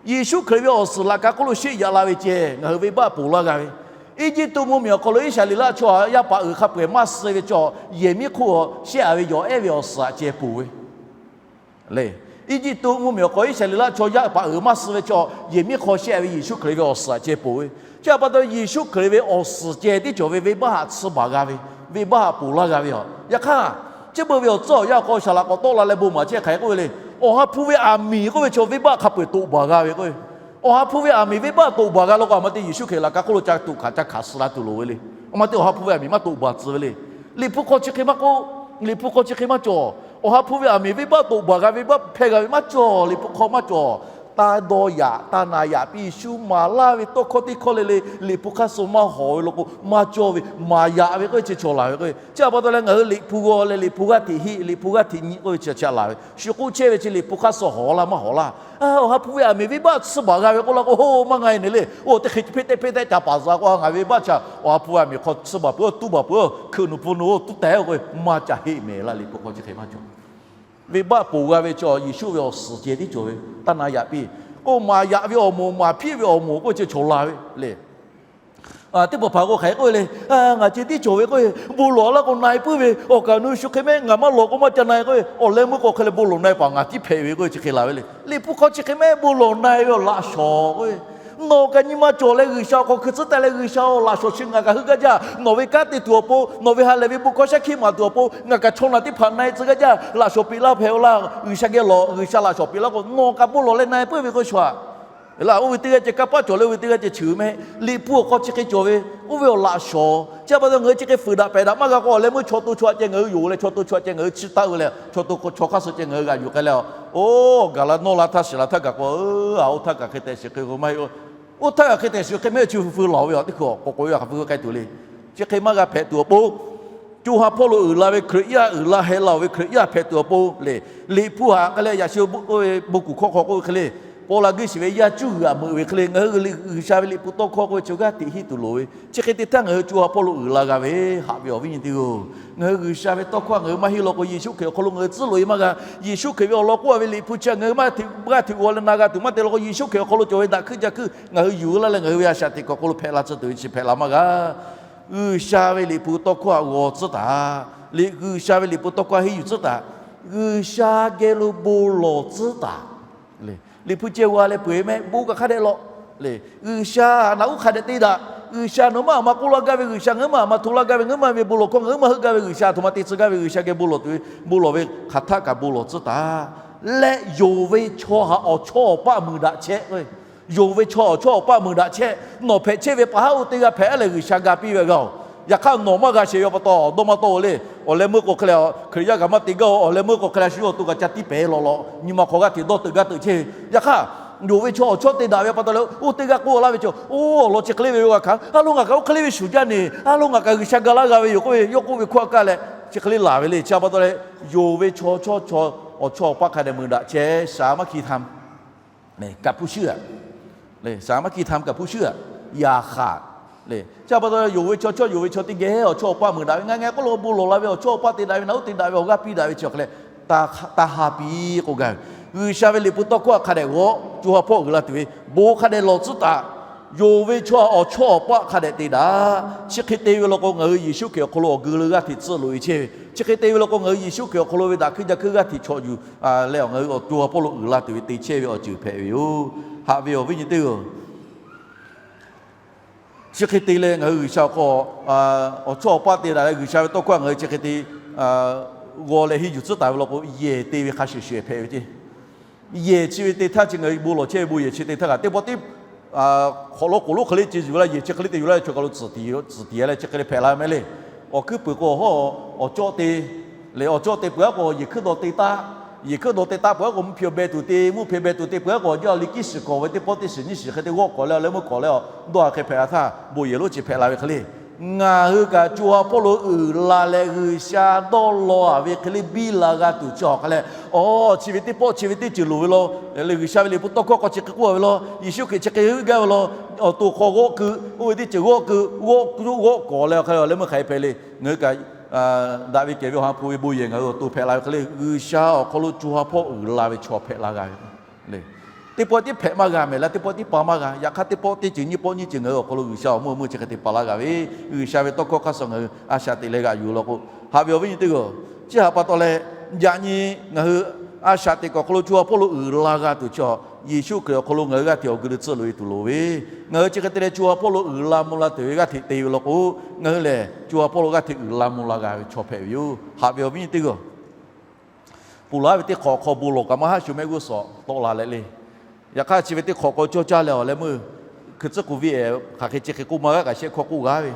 Yeˍsuˆ Hkriꞈ ve awˬ suhˍ laꞈ ka hk'oˆ lo sheˆ yaꞈ la ve ceh ngaˬ hui venˇbaˆ ponˬ laˇ g'a ve. Eˇjiˇtuꞈ mvuhˇmiˬ awˬ hk'aw lo Iˉsaˍreˍlaˆ chaw yaˇ paˍ uiˍ hk'a peu-eˬ maˇ suh ve chaw, yehˬ miˉ hk'oˆ shehˆ-a ve yawˬ ehˉ ve awˬ suhˍ aꞈ ceh poˬ ve le. Eˇjiˇtuꞈ mvuhˇmiˬ awˬ hk'aw Iˉsaˍreˍlaˆ chaw yaˇ paˍ uiˍ maˇ suh ve chaw, yehˬ miˉ hk'aw shehˆ-a ve Yeˍsuˆ Hkriꞈ ve awˬ suhˍ aꞈ ceh poˬ ve. Chi htaꞈ pa taw, Yeˍsuˆ Hkriꞈ ve awˬ suhˍ ceh tiˉ cawˬ ve venˇbaˆ haꞈ tsuhˇ baˬ g'a ve, venˇbaˆ haꞈ ponˬ laˇ g'a ve yoˬ. Yaꞈ hk'aˇ, chi beuꞈ ve awˬ tcuhˉ awˬ yanˇ awˬ hk'aw shaˍlaꞈ k'awꞈ tawˆ la leh bon maˍ chehˇ hk'aˬ hk'e k'oˆ ve le. Awˬ ha hpu ve aˬ miˍ k'oˆ ve chaw venˇbaˆ hk'a peu-eˬ toꞈ baˬ g'a ve k'o, Awˬ ha hpu ve aˬ miˍ venˇbaˆ toꞈ baˬ g'a law k'o, a ma te Yeˍsuˆ Hkriꞈ laꞈ ka hk'oˆ lo ca tuꞈ hkanˍ ca hkanˍ suh la tuˬ loˍ ve le. A ma te Awˬ ha hpu ve aˬ miˍ maˇ toꞈ baˬ tcuh ve le. Liꞈ hpu hk'aw chi hk'e maˇ k'oˆ, Liꞈ hpu hk'aw chi hk'e maˇ cawˬ. Awˬ ha hpu ve aˬ miˍ venˇbaˆ toꞈ baˬ g'a, venˇbaˆ hpehˇ g'a ve maˇ cawˬ. Liꞈ hpu hk'aw maˇ cawˬ. Taˇ dawˇ yaꞈ, taˇ na yaꞈ piˇ, shu maˍ laˇ ve tawˇ hkawˇ teˇ hkawˇ le le, Liꞈ hpu hk'aˇ suh maˇ hawˍ ve law k'o, maˇ cawˇ ve, maˍ yaꞈ ve k'oˆ ve chi cawˬ laˬ ve k'o. Chi htaꞈ pa taw leh ngaˬ hui Liꞈ hpu g'aw leh Liꞈ hpu g'aˇ hteꞈ heˆ, Liꞈ hpu g'aˇ hteꞈ nyi k'oˆ ve chi chi htaꞈ laˬ ve. Shu k'oˆ chehˇ ve chi Liꞈ hpu hk'aˇ suh hawˍ laˇ maˇ hawˍ laˇ. Awˬ ha hpu ve aˬ miˍ venˇbaˆ tsuhˇ baˬ g'a ve k'oˆ la k'o, ho maˇ nga e ne le. Oˇ teˇ hk'e hpeˆ tehˆ hpeˆ tehˆ ca paˍ zaꞈ k'o, ngaˬ venˇbaˆ chi Awˬ ha hpu ve aˬ miˍ hk'aw tsuhˇ baˬ peuˬ-oˬ, tuˉ baˬ peuˬ-oˬ, hkeuꞈ nuˬ pun nuˬ-oˬ, tuˉ tehꞈ-oˬ k'o, maˇ ca heˆ mehˍ laˇ. Liꞈ hpu hk'aw chi hk'e maˇ cawˬ. Venˇbaˆ ponˬ g'a ve chaw Yeˍsuˆ ve awˬ suhˍ ceh tiˉ cawˬ ve, taˇ na yaꞈ piˇ. K'o maˍ yaꞈ ve awˬ moˍ, maˍ hpiˆ ve awˬ moˍ k'oˆ ve chi cawˬ laˬ ve le. Teˇ hpaˍ hpaˍ k'o hk'aˬ hk'e k'oˆ ve le, ngaˬ ceh tiˉ cawˬ ve k'oˆ ve, bon lawˬ laˇ k'o na e puiˉ ve, awˬ kaˍ nu shu hk'e mehˆ ngaˬ maˇ lawˬ k'o maˇ ca na e k'oˆ ve, awˬ leh meuˇ k'o hk'e leh bon lawˬ na e paˍ ngaˬ tiˉ hpehꞈ ve k'oˆ ve chi hk'e laˬ ve le. Liꞈ hpu hk'aw chi hk'e mehˆ bon lawˬ na e ve awˬ laꞈ shawnˍ k'oˆ ve, nawˬ kaꞈ nyi ma cawˬ leh G'uiˬsha awˬ hk'aw hkui tcuhˉ taˍ leh G'uiˬsha-oˬ, laꞈ shawnˍ chi ngaˬ kaꞈ heuˆ gaˇ jaˇ. Nawˬ ve kanˉ te tuˬ awˬ pon, nawˬ ve ha lehˬ ve bon hkawˇ shaˉ hkiˆ maˍ tuˬ awˬ pon ngaˬ kaꞈ chaw naˬ teˇ hpaˍ na e tcuh gaˇ jaˇ. Laꞈ shawnˍ peꞈ laˇ hpehꞈ-oˬ laˇ, G'uiˬsha geh lawˬ, G'uiˬsha laꞈ shawnˍ peꞈ laˇ k'o, nawˬ kaꞈ bon lawˬ leh na e puiˉ ve k'oˆ ve chaw aꞈ laˇ, oˇ ve teˇ g'aˇ ceh kanˇ paˆ cawˬ leh oˇ ve teˇ g'aˇ ceh cheuˬ mehˆ. Liꞈ hpu awˬ hk'aw chi hk'e cawˬ ve, oˇ ve awˬ laꞈ shawnˍ. Chi htaꞈ pa taw ngaˬ hui chi hk'e fuiˍ daꞈ pehˬ daꞈ maˇ g'a k'o, awˬ leh meuˇ chaw to chaw aꞈ ceh ngaˬ hui yonˍ leh chaw to chaw aꞈ ceh ngaˬ hui chiˇ taˆ-o leh chaw to chaw hk'aˇ suh ceh ngaˬ hui g'aꞈ yuˬ k'ai leh, oˇ gaˬ la nawˇ la htaˇ shiˍ la htaˇ gaˬ k'o, a oˇ htaˇ kaꞈ hk'e tehꞈ shiˍ hk'e k'o maˇ heˆ. Oˇ htaˇ kaꞈ hk'e tehꞈ shiˍ hk'e mehˆ chi fuiˍ fuiˍ lawˬ ve yoˬ. Teˇ hkui k'awꞈ k'oꞈ ve hk'aˬ hpui k'ai tuˬ le. Chi hk'e maˇ g'a hpehꞈ tuˬ awˬ pon, co ha hpawˇ lo uiˍ la ve Hkriꞈ yaˇ, uiˍ la heh la-oˬ ve Hkriꞈ yaˇ hpehꞈ tuˬ awˬ pon le. Liꞈ hpu htaꞈ k'ai leh yaꞈ shi bon kuˬ hkawˇ hk'aw k'oˆ ve hk'e le, paw la guˇ shiˍ ve yaˇ cuˇ g'uiˬ aꞈ meuꞈ ve hk'e le, ngaˬ hui G'uiˬsha ve Liꞈ hpu tawˇ hkawˇ k'oˆ ve chi g'aˇ hteꞈ hiˆ tuˬ loˍ ve. Chi hk'e te htaˇ ngaˬ hui co ha hpawˇ lo uiˍ la g'a ve, haꞈ ve awˬ viˉ nyi teˇ-oˬ, ngaˬ hui G'uiˬsha ve tawˇ hkawˇ ngaˬ hui maˇ heˆ law k'o, Yeˍsuˆ Hkriꞈ awˬ hk'aw lo ngaˬ hui tcuhˉ loꞈ-e maˇ g'a. Yeˍsuˆ Hkriꞈ ve awˬ lawn k'oˆ-a ve Liꞈ hpu chi ngaˬ hui maˇ g'a hteꞈ g'aˇ hteꞈ g'aw leh na g'a tuˬ maˇ te law k'o, Yeˍsuˆ Hkriꞈ awˬ hk'aw lo cawˬ ve daꞈ hkuiˇ ca hkuiˇ ngaˬ hui yuˬ laˇ leh ngaˬ hui ve a shaꞈ teꞈ kaꞈ awˬ hk'aw lo hpehꞈ la tcuh tuˬ ve chi hpehꞈ la maˇ g'a. G'uiˬsha ve Liꞈ hpu tawˇ hkawˇ htaꞈ g'aw tcuhˉ taˍ. Liꞈ G'uiˬsha ve Liꞈ hpu tawˇ hkawˇ htaꞈ henˇ yuˬ tcuhˉ taˍ. G'uiˬsha geh lo bon lawˬ tcuhˉ taˍ. Liꞈ hpu ceh g'a leh peu-eˬ mehˆ bon kaꞈ hk'a dehꞈ lawꞈ le. G'uiˬsha naꞈ uˉ hk'a dehꞈ te daꞈ. G'uiˬsha nawˬ hui maˇ aꞈ ma k'oˆ laˇ gaˇ ve, G'uiˬsha ngaˬ hui maˇ aꞈ ma hto laˇ gaˇ ve, ngaˬ hui maˇ ve bon lawˬ hkawˇ ngaˬ hui maˇ heuˆ gaˇ ve, G'uiˬsha a htoꞈ ma te tcuh gaˇ ve, G'uiˬsha geh bon lawˬ tuˬ ve, bon lawˬ ve hk'aˬ htaˆ kaꞈ bon lawˬ tcuhˉ taˍ. Leh yonˍ ve chaw htaꞈ awˬ chawˇ awˬ paˆ mui daꞈ chehˇ k'o, yonˍ ve chaw awˬ chawˇ awˬ paˆ mui daꞈ chehˇ. Nawˬ hpehꞈ chehˇ ve pa haˉ oˇ teˇ g'aˇ hpehꞈ leh G'uiˬsha ga piˇ ve g'a-oˬ. Yaꞈ hk'aˇ nawˬ maˇ g'a shehˍ ve pa taw dawˇ maˇ tawˆ-o le. Awˬ leh meuˇ k'o hk'e leh Hkriꞈ yaˇ kaꞈ maˇ te gaˇ-oˬ. Awˬ leh meuˇ k'o hk'e leh shu awˬ to kaꞈ ca tiˉ pehˍ lawꞈ lawꞈ, nyi ma hk'aw g'aˇ hteꞈ dawˇ teuꞈ gaˇ teuꞈ chehˇ ve. Yaꞈ hk'aˇ, yonˍ ve chaw awˬ chawˇ te daꞈ ve pa taw leh oˇ teˇ g'aˇ k'oˆ laˇ ve chaw, oˇ awˬ lawn chi hk'e le ve yoˬ g'a hkanˍ. A lo ngaˬ kaꞈ oˇ hk'e le ve shuˍ jaˇ ne. A lo ngaˬ kaꞈ G'uiˬsha ga laˇ g'a ve yoˬ k'oˆ ve, yawˇ k'oˆ ve hkawˇ a kaˇ leh chi hk'e le laˬ ve le. Chi pa taw leh, yonˍ ve chaw chawˇ chaw awˬ chawˇ awˬ paˆ hk'a dehꞈ mui daꞈ chehˇ. Shaˍ maˇ hki htaꞈ kaꞈ hpu shuˉ-a le. Shaˍ maˇ hki htaꞈ kaꞈ hpu shuˉ-a. Yaꞈ hk'aˇ le, chi pa taw yonˍ ve chaw chawˇ yonˍ ve chaw teˇ geh awˬ chawˇ awˬ paˆ mui daꞈ ve, ngaˬ ngeh k'oˆ lo bon lawˬ la ve awˬ chawˇ awˬ paˆ te daꞈ ve, naꞈ uˉ te daꞈ ve, awˬ g'aˇ piˇ daꞈ ve chi hk'e leh, taˇ ha piˇ k'oˆ gaˇ ve. G'uiˬsha ve Liꞈ hpu tawˇ hkawˇ htaꞈ hk'a dehꞈ g'awˇ, co ha hpawˇ uiˍ la tuˬ ve bon hk'a dehꞈ lawˬ tcuhˉ taˍ. Yonˍ ve chaw awˬ chawˇ awˬ paˆ hk'a dehꞈ te daꞈ. Chi hk'e te ve law k'o, ngaˬ hui Yeˍsuˆ Hkriꞈ awˬ hk'aw lo awˬ geu leh g'aˇ hteꞈ tcuhˆ loꞈ-e chehˇ ve. Chi hk'e te ve law k'o, ngaˬ hui Yeˍsuˆ Hkriꞈ awˬ hk'aw lo ve daꞈ hkuiˇ ja hkuiˇ g'aˇ hteꞈ chaw yuˬ leh, ngaˬ hui awˬ co ha hpawˇ lo uiˍ la tuˬ ve te chehˇ ve awˬ ceuˬ hpehꞈ ve yoˬ. Haꞈ ve awˬ viˉ nyi teˇ-oˬ, chi hk'e te leh ngaˬ hui G'uiˬsha awˬ hk'aw awˬ chawˇ awˬ paˆ te daꞈ leh, G'uiˬsha ve tawˇ hkawˇ ngaˬ hui chi hk'e te g'aw leh henˇ yuˬ tcuhˉ taˍ ve law k'o, yehˬ te ve hk'a shuˍ shuˍ hpehꞈ ve ceˇ. Yehˬ chi ve te htaˇ chi ngaˬ hui bon lawˬ chehˇ ve bon yehˬ chi te htaˇ kaꞈ teˇ pawˆ teˇ hk'awꞈ lawˇ k'oˍ lonˉ hk'e le ce zuhˬ ve laˇ, yehˬ chi hk'e le te yuˬ laˇ, chaw kaˬ lo tcuhˍ tiˍ leh chi hk'e le hpehꞈ la ve mehˍ le. Awˬ hkuiˉ puiˍ k'o awˬ chawˇ te le, awˬ chawˇ te peuˬ-aˉ k'o yehˬ hkuiˉ dawˬ te taˆ. Yehˬ hkuiˉ dawˬ te taˆ peuˬ-aˉ k'o, mvuhˇ hpeꞈ awˬ beh tuˬ te, mvuhˇ hpeꞈ beh tuˬ te peuˬ-aˉ k'o, awˬ jaˇ awˬ liˇ kiˇ shiˍ kawˍ ve teˇ pawˆ teˇ shiˍ nyiˇ shiˍ hk'e te g'awˆ kawˍ leh, awˬ leh meuˇ kawˍ leh, dawˇ ha hk'e hpehꞈ la htaˇ bon yehˬ lonˉ chi hpehꞈ la ve hk'e le. Ngaˬ hui kaꞈ co ha hpawˇ lo uiˍ la leh G'uiˬsha dawˇ law-a ve hk'e le biˇ la g'a tuˬ chi awˬ hk'a leh, awˬ chi ve teˇ pawˆ chi ve teˇ ceuˬ loˍ ve law, G'uiˬsha ve Liꞈ hpu tawˇ hkawˇ hk'aw chi hk'e k'oˆ-a ve law, Yeˍsuˆ Hkriꞈ chi hk'e heuˆ gaˇ ve law, awˬ to hk'aw g'awˆ keu, oˇ ve teˇ ceuˬ g'awˆ keu, g'awˆ k'oˆ g'awˆ kawˍ leh awˬ hk'a leh awˬ leh meuˇ hk'aˬ hk'e hpehꞈ le. Ngaˬ hui kaꞈ daꞈ ve kehˬ ve awˬ ha hpu ve bon yehˬ ngaˬ hui awˬ to hpehꞈ la ve hk'e le, G'uiˬsha awˬ hk'aw lo co ha hpawˇ uiˍ la ve chaw hpehꞈ la g'a ve le. Teˇ pawˆ tiˉ hpehꞈ maˇ g'a mehˍ laˇ, teˇ pawˆ tiˉ pa maˇ g'a. Yaꞈ hk'aˇ teˇ pawˆ teˇ ceuˬ nyiˇ pawˆ nyiˇ ceuˬ ngaˬ hui awˬ hk'aw lo G'uiˬsha awˬ meuˇ awˬ meuˇ chi hk'e te paˍ laˇ g'a ve, G'uiˬsha ve tawˇ hkawˇ hk'aˇ suh ngaˬ hui a shaꞈ teꞈ leh g'aꞈ yuˬ law k'o, haꞈ ve awˬ viˉ nyi teˇ g'aˇ, chi htaꞈ pa taw leh, yaꞈ nyi ngaˬ hui a shaꞈ teꞈ kuiˬ awˬ hk'aw lo co ha hpawˇ lo uiˍ la g'a tuˬ chi, Yeˍsuˆ Hkriꞈ awˬ hk'aw lo ngaˬ hui g'aˇ hteꞈ awˬ gu le tcuhˆ loꞈ e tuˬ loˍ ve, ngaˬ hui chi hk'e te leh co ha hpawˇ lo uiˍ la mvuh la tuˬ ve g'aˇ hteꞈ te ve law k'o, ngaˬ hui lehˬ co ha hpawˇ lo g'aˇ hteꞈ uiˍ la mvuh la g'a ve chaw hpehꞈ ve yoˬ. Haꞈ ve awˬ viˉ nyi teˇ g'aˇ, ponˬ laˬ ve teˇ hk'awꞈ awˬ hk'aw bon lawˬ kaꞈ maˇ haˉ shu mehˆ g'uˇ suhˍ tawˆ la leh le. Yaꞈ hk'aˇ chi ve teˇ hk'awꞈ k'aw cawˇ caˇ leh awˬ leh meuˇ hkui tcuhˉ kuˬ viˉ ehˍ hk'aˬ hk'e chi hk'e k'oˆ maˇ g'aˇ kaꞈ shehˆ hkawˇ k'oˆ g'a ve,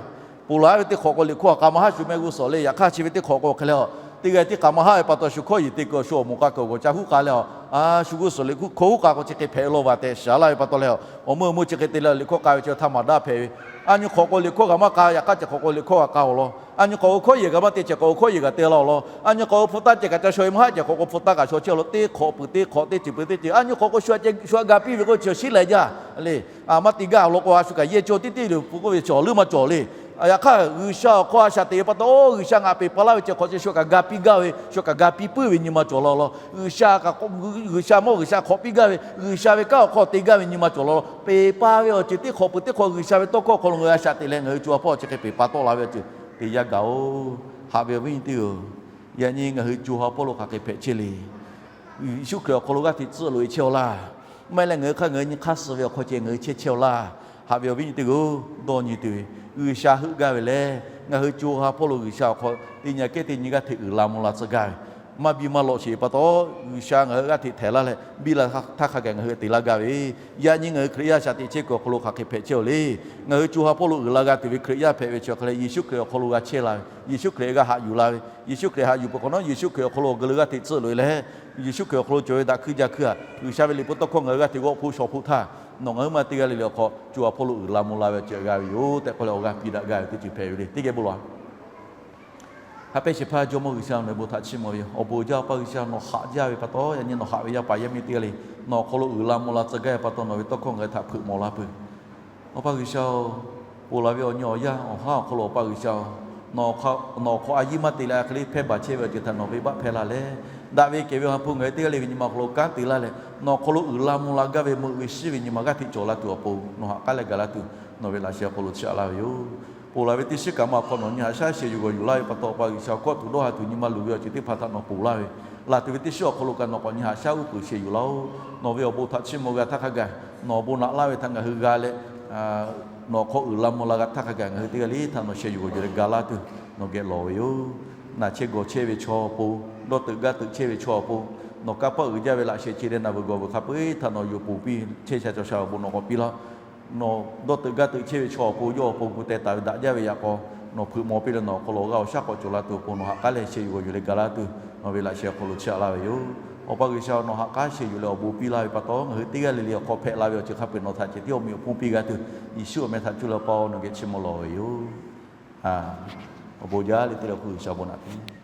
ponˬ laˬ ve teˇ hk'awꞈ k'aw liꞈ hkawˇ htaꞈ k'a maˇ haˉ shu mehˆ g'uˇ suhˍ le. Yaꞈ hk'aˇ chi ve teˇ hk'awꞈ k'aw hk'e leh a, teˇ g'aˇ tiˉ k'a maˇ haˉ ve pa taw shu hkawˇ yeˬ te kuiˬ awˬ shu awˬ moˍ k'a kuiˬ awˬ g'awˬ ca huˉ k'a leh a, a shu g'uˇ suhˍ liꞈ hkawˇ huˉ k'a k'o chi hk'e hpehꞈ law va tehꞈ shaˍ laˇ ve pa taw leh a, awˬ meuˇ awˬ meuˇ chi hk'e te leh liꞈ hkawˇ k'a ve chi htaˇ maˍ daˇ hpehꞈ ve, a nyi hk'awꞈ k'aw liꞈ hkawˇ kaꞈ maˇ k'a, yaꞈ hk'aˇ ceh hk'awꞈ k'aw liꞈ hkawˇ kaꞈ k'a awˬ lawn. A nyi hk'awꞈ k'aw hkawˇ yeˬ kaꞈ maˇ te ceh hk'awꞈ k'aw hkawˇ yeˬ kaꞈ te laˇ awˬ lawn. A nyi hk'awꞈ k'aw hpu taˇ ceh kaꞈ ca shaw e maˇ haˉ ceh hk'awꞈ k'aw hpu taˇ kaꞈ shaw chehˇ awˬ lawn. Teˇ hk'awꞈ peuˬ teˇ hk'awꞈ teˇ ceuˬ peuˬ teˇ ceuˬ a nyi hk'awꞈ k'aw shu a ga piˇ ve k'oˆ chi shiˉ leh jaˇ le. Maˇ te gaˇ awˬ lawn k'o a shu kaꞈ yehˇ cawˇ tiˉ tiˉ le pu k'oˆ ve cawˬ leuˉ maˇ cawˬ le. Yaꞈ hk'aˇ G'uiˬsha awˬ hk'aw a shaꞈ teꞈ ve pa taw, G'uiˬsha ngaˬ peˬ pa laˇ ve ceh hk'awꞈ chi shu kaꞈ ga piˇ gaˇ ve, shu kaꞈ ga piˇ puiˉ ve nyi ma cawˬ law law. G'uiˬsha kaꞈ, G'uiˬsha mawˇ G'uiˬsha hk'awꞈ piˇ gaˇ ve, G'uiˬsha ve kanˉ awˬ hk'aw te gaˇ ve nyi ma cawˬ law law. Peˬ pa ve awˬ ceuˬ teˇ hk'awꞈ peuˬ teˇ hk'awꞈ G'uiˬsha ve tawˇ hkawˇ awˬ hk'aw lo ngaˬ hui a shaꞈ teꞈ leh ngaˬ hui co ha hpawˇ chi hk'e peˬ pa tawˆ la ve awˬ ceuˬ te yaˇ gaˬ oˬ. Haꞈ ve awˬ viˉ nyi teˇ g'aˇ, yaꞈ nyi ngaˬ hui co ha hpawˇ lo hk'aˬ hk'e hpehꞈ chehˇ le. Yeˍsuˆ Hkriꞈ awˬ hk'aw lo g'aˇ hteꞈ tcuhˆ loꞈ e chehˇ aw laˇ. Maˇ heˆ leh ngaˬ hui hk'aˇ ngaˬ hui nyi hk'aˇ suh ve awˬ hk'aw ceh ngaˬ hui chehˇ chehˇ aw laˇ. Haꞈ ve awˬ viˉ nyi teˇ g'aˇ, dawˇ nyi tuˬ ve G'uiˬsha heuˆ gaˇ ve lehˬ, ngaˬ hui co ha hpawˇ lo G'uiˬsha awˬ hk'aw teˇ nyi kehˉ teˇ nyi g'aˇ hteꞈ uiˍ la mvuh la tcuh gaˇ ve, maˇ biˇ maˇ lawꞈ sheˍ pa taw, G'uiˬsha ngaˬ hui g'aˇ hteꞈ htehˍ laˇ leh biˇ la htaˇ hk'a gaˬ ngaˬ hui te laˇ gaˇ ve, yaꞈ nyi ngaˬ hui Hkriꞈ yaˇ shaꞈ teꞈ chehˇ kuiˬ awˬ hk'aw lo hk'aˬ hk'e hpehꞈ chehˇ aw le. Ngaˬ hui co ha hpawˇ lo uiˍ la g'a tuˬ ve Hkriꞈ yaˇ hpehꞈ ve chi awˬ hk'a leh Yeˍsuˆ Hkriꞈ awˬ hk'aw lo g'a chehˇ la ve, Yeˍsuˆ Hkriꞈ g'a haꞈ yuˬ la ve, Yeˍsuˆ Hkriꞈ haꞈ yuˬ peuˬ hk'awꞈ nawˉ Yeˍsuˆ Hkriꞈ awˬ hk'aw lo awˬ guˬ leh g'aˇ hteꞈ tcuhˆ loꞈ e leh, Yeˍsuˆ Hkriꞈ awˬ hk'aw lo cawˬ ve daꞈ hkuiˇ jaˇ hkuiˇ htaꞈ G'uiˬsha ve liꞈ hpu tawˇ hkawˇ ngaˬ hui g'aˇ hteꞈ g'awˆ hpoˆ shawˍ hpoˆ htaˇ, nawˬ ngaˬ huiˉ ma teˇ g'aˇ le le awˬ hk'aw co ha hpawˇ lo uiˍ la mvuh la ve awˬ ceuˬ g'a ve yoˬ tehꞈ k'oˆ leh awˬ g'aˇ piˇ daꞈ gaˇ ve teˇ ceuˬ hpehꞈ ve le. Teˇ geh bon lawˬ. Hk'a pehnˇ shehˍ hpaˇ Jawˇmawˇ G'uiˬsha nawˬ bon htaꞈ chiˇ mvuh ve yoˬ. Awˬ bon jaˇ Awˬ pa G'uiˬsha nawˬ haꞈ jaˇ ve pa taw, yaꞈ nyi nawˬ haꞈ ve yaˇ paˍ yaˇ miˇ teˇ g'aˇ le nawˬ awˬ hk'aw lo uiˍ la mvuh la tcuh gaˇ ve pa taw nawˬ ve tawˇ hkawˇ ngaˬ hui htaꞈ hpeuꞈ mawˬ la peuˬ. Awˬ pa G'uiˬsha-oˬ, ponˬ laˬ ve awˬ nyi awˬ yanˇ awˬ haˉ awˬ hk'aw lo Awˬ pa G'uiˬsha-oˬ, nawˬ hk'aw awˬ hk'aw a yiˇ maˇ te leh a hk'e le hpehˇ baˬ chehˇ ve awˬ ceuˬ htaꞈ nawˬ venˇbaˆ hpehˇ laˇ leh, daꞈ ve kehˬ ve Awˬ ha hpu ngaˬ hui teˇ g'aˇ le ve nyi ma awˬ hk'aw lo kanˉ te laˇ leh, nawˬ awˬ hk'aw lo uiˍ la mvuh la gaˇ ve meuꞈ ve shiˉ ve nyi ma g'aˇ hteꞈ cawˬ la tuˬ awˬ pon nawˬ haꞈ k'aˉ leh gaˬ laˇ tuˬ nawˬ ve laꞈ sheh awˬ hk'aw lo chiˇ aꞈ laˇ ve yoˬ. Ponˬ laˬ ve teˇ shiˉ kaꞈ ma awˬ hk'aw nawˬ nyi haꞈ shaˉ sheh yuˬ g'awˬ yuˬ laˇ ve pa taw, Awˬ pa G'uiˬsha, kawˆ tuˬ dawˇ ha tuˬ nyi ma luˬ ve awˬ ceuˬ teˇ hpaˍ htaꞈ nawˬ ponˬ laˇ ve, laˬ tuˬ ve teˇ shiˉ awˬ hk'aw lo kaꞈ nawˬ k'awꞈ nyi haꞈ shaˉ uˉ peunˍ sheh yuˬ laˇ-oˬ. Nawˬ ve awˬ bon htaꞈ chiˇ mvuh g'a htaˇ hk'a gaˬ, nawˬ awˬ bon naꞈ laˇ ve htaꞈ ngaˬ hui g'a leh, nawˬ awˬ hk'aw uiˍ la mvuh la g'a htaˇ hk'a gaˬ ngaˬ hui teˇ g'aˇ le htaꞈ nawˬ sheh yuˬ g'awˬ yuˬ leh gaˬ laˇ tuˬ nawˬ geh lawˬ ve yoˬ. Naˬ chehˇ gawˬ chehˇ ve chaw awˬ pon, dawˇ teuꞈ gaˇ teuꞈ chehˇ ve chaw awˬ pon, nawˬ kanˇ paˆ uiˍ jaˇ ve laꞈ sheh chi leh naˬ veuˬ gawˬ veuˬ hk'a peu-eˬ htaꞈ nawˬ yuˬ ponˬ piˇ chehˇ sha cawˬ sha awˬ bon nawˬ k'awꞈ piˇ laˇ. Nawˬ dawˇ teuꞈ gaˇ teuꞈ chehˇ ve chaw awˬ pon yawˇ awˬ pon gu teh taˍ ve daꞈ jaˇ ve yaꞈ k'aw, nawˬ hpeuꞈ maw piˇ leh nawˬ awˬ hk'aw lo awˬ g'aˇ awˬ shaˉ k'awꞈ cawˬ la tuˬ awˬ pon nawˬ haꞈ k'aˉ leh sheh yuˬ g'awˬ yuˬ leh gaˬ laˇ tuˬ nawˬ ve laꞈ sheh awˬ hk'aw lo chiˇ aꞈ laˇ ve yoˬ. Awˬ pa G'uiˬsha, nawˬ haꞈ k'aˉ sheh yuˬ leh awˬ bon piˇ laˇ ve pa taw, ngaˬ hui teˇ g'aˇ le le awˬ hk'aw hpehꞈ la ve awˬ ceuˬ hk'a peu-eˬ nawˬ htaꞈ ceh tiˉ awˬ meꞈ awˬ hponˇ piˇ g'a tuˬ, Yeˍsuˆ awˬ meh htaꞈ cuˇ leh Awˬ pa-oˬ, nawˬ geh chiˇ mvuh lawˬ ve yoˬ. Awˬ bon jaˇ le teˇ le awˬ hk'oˆ G'uiˬsha bon naꞈ piˇ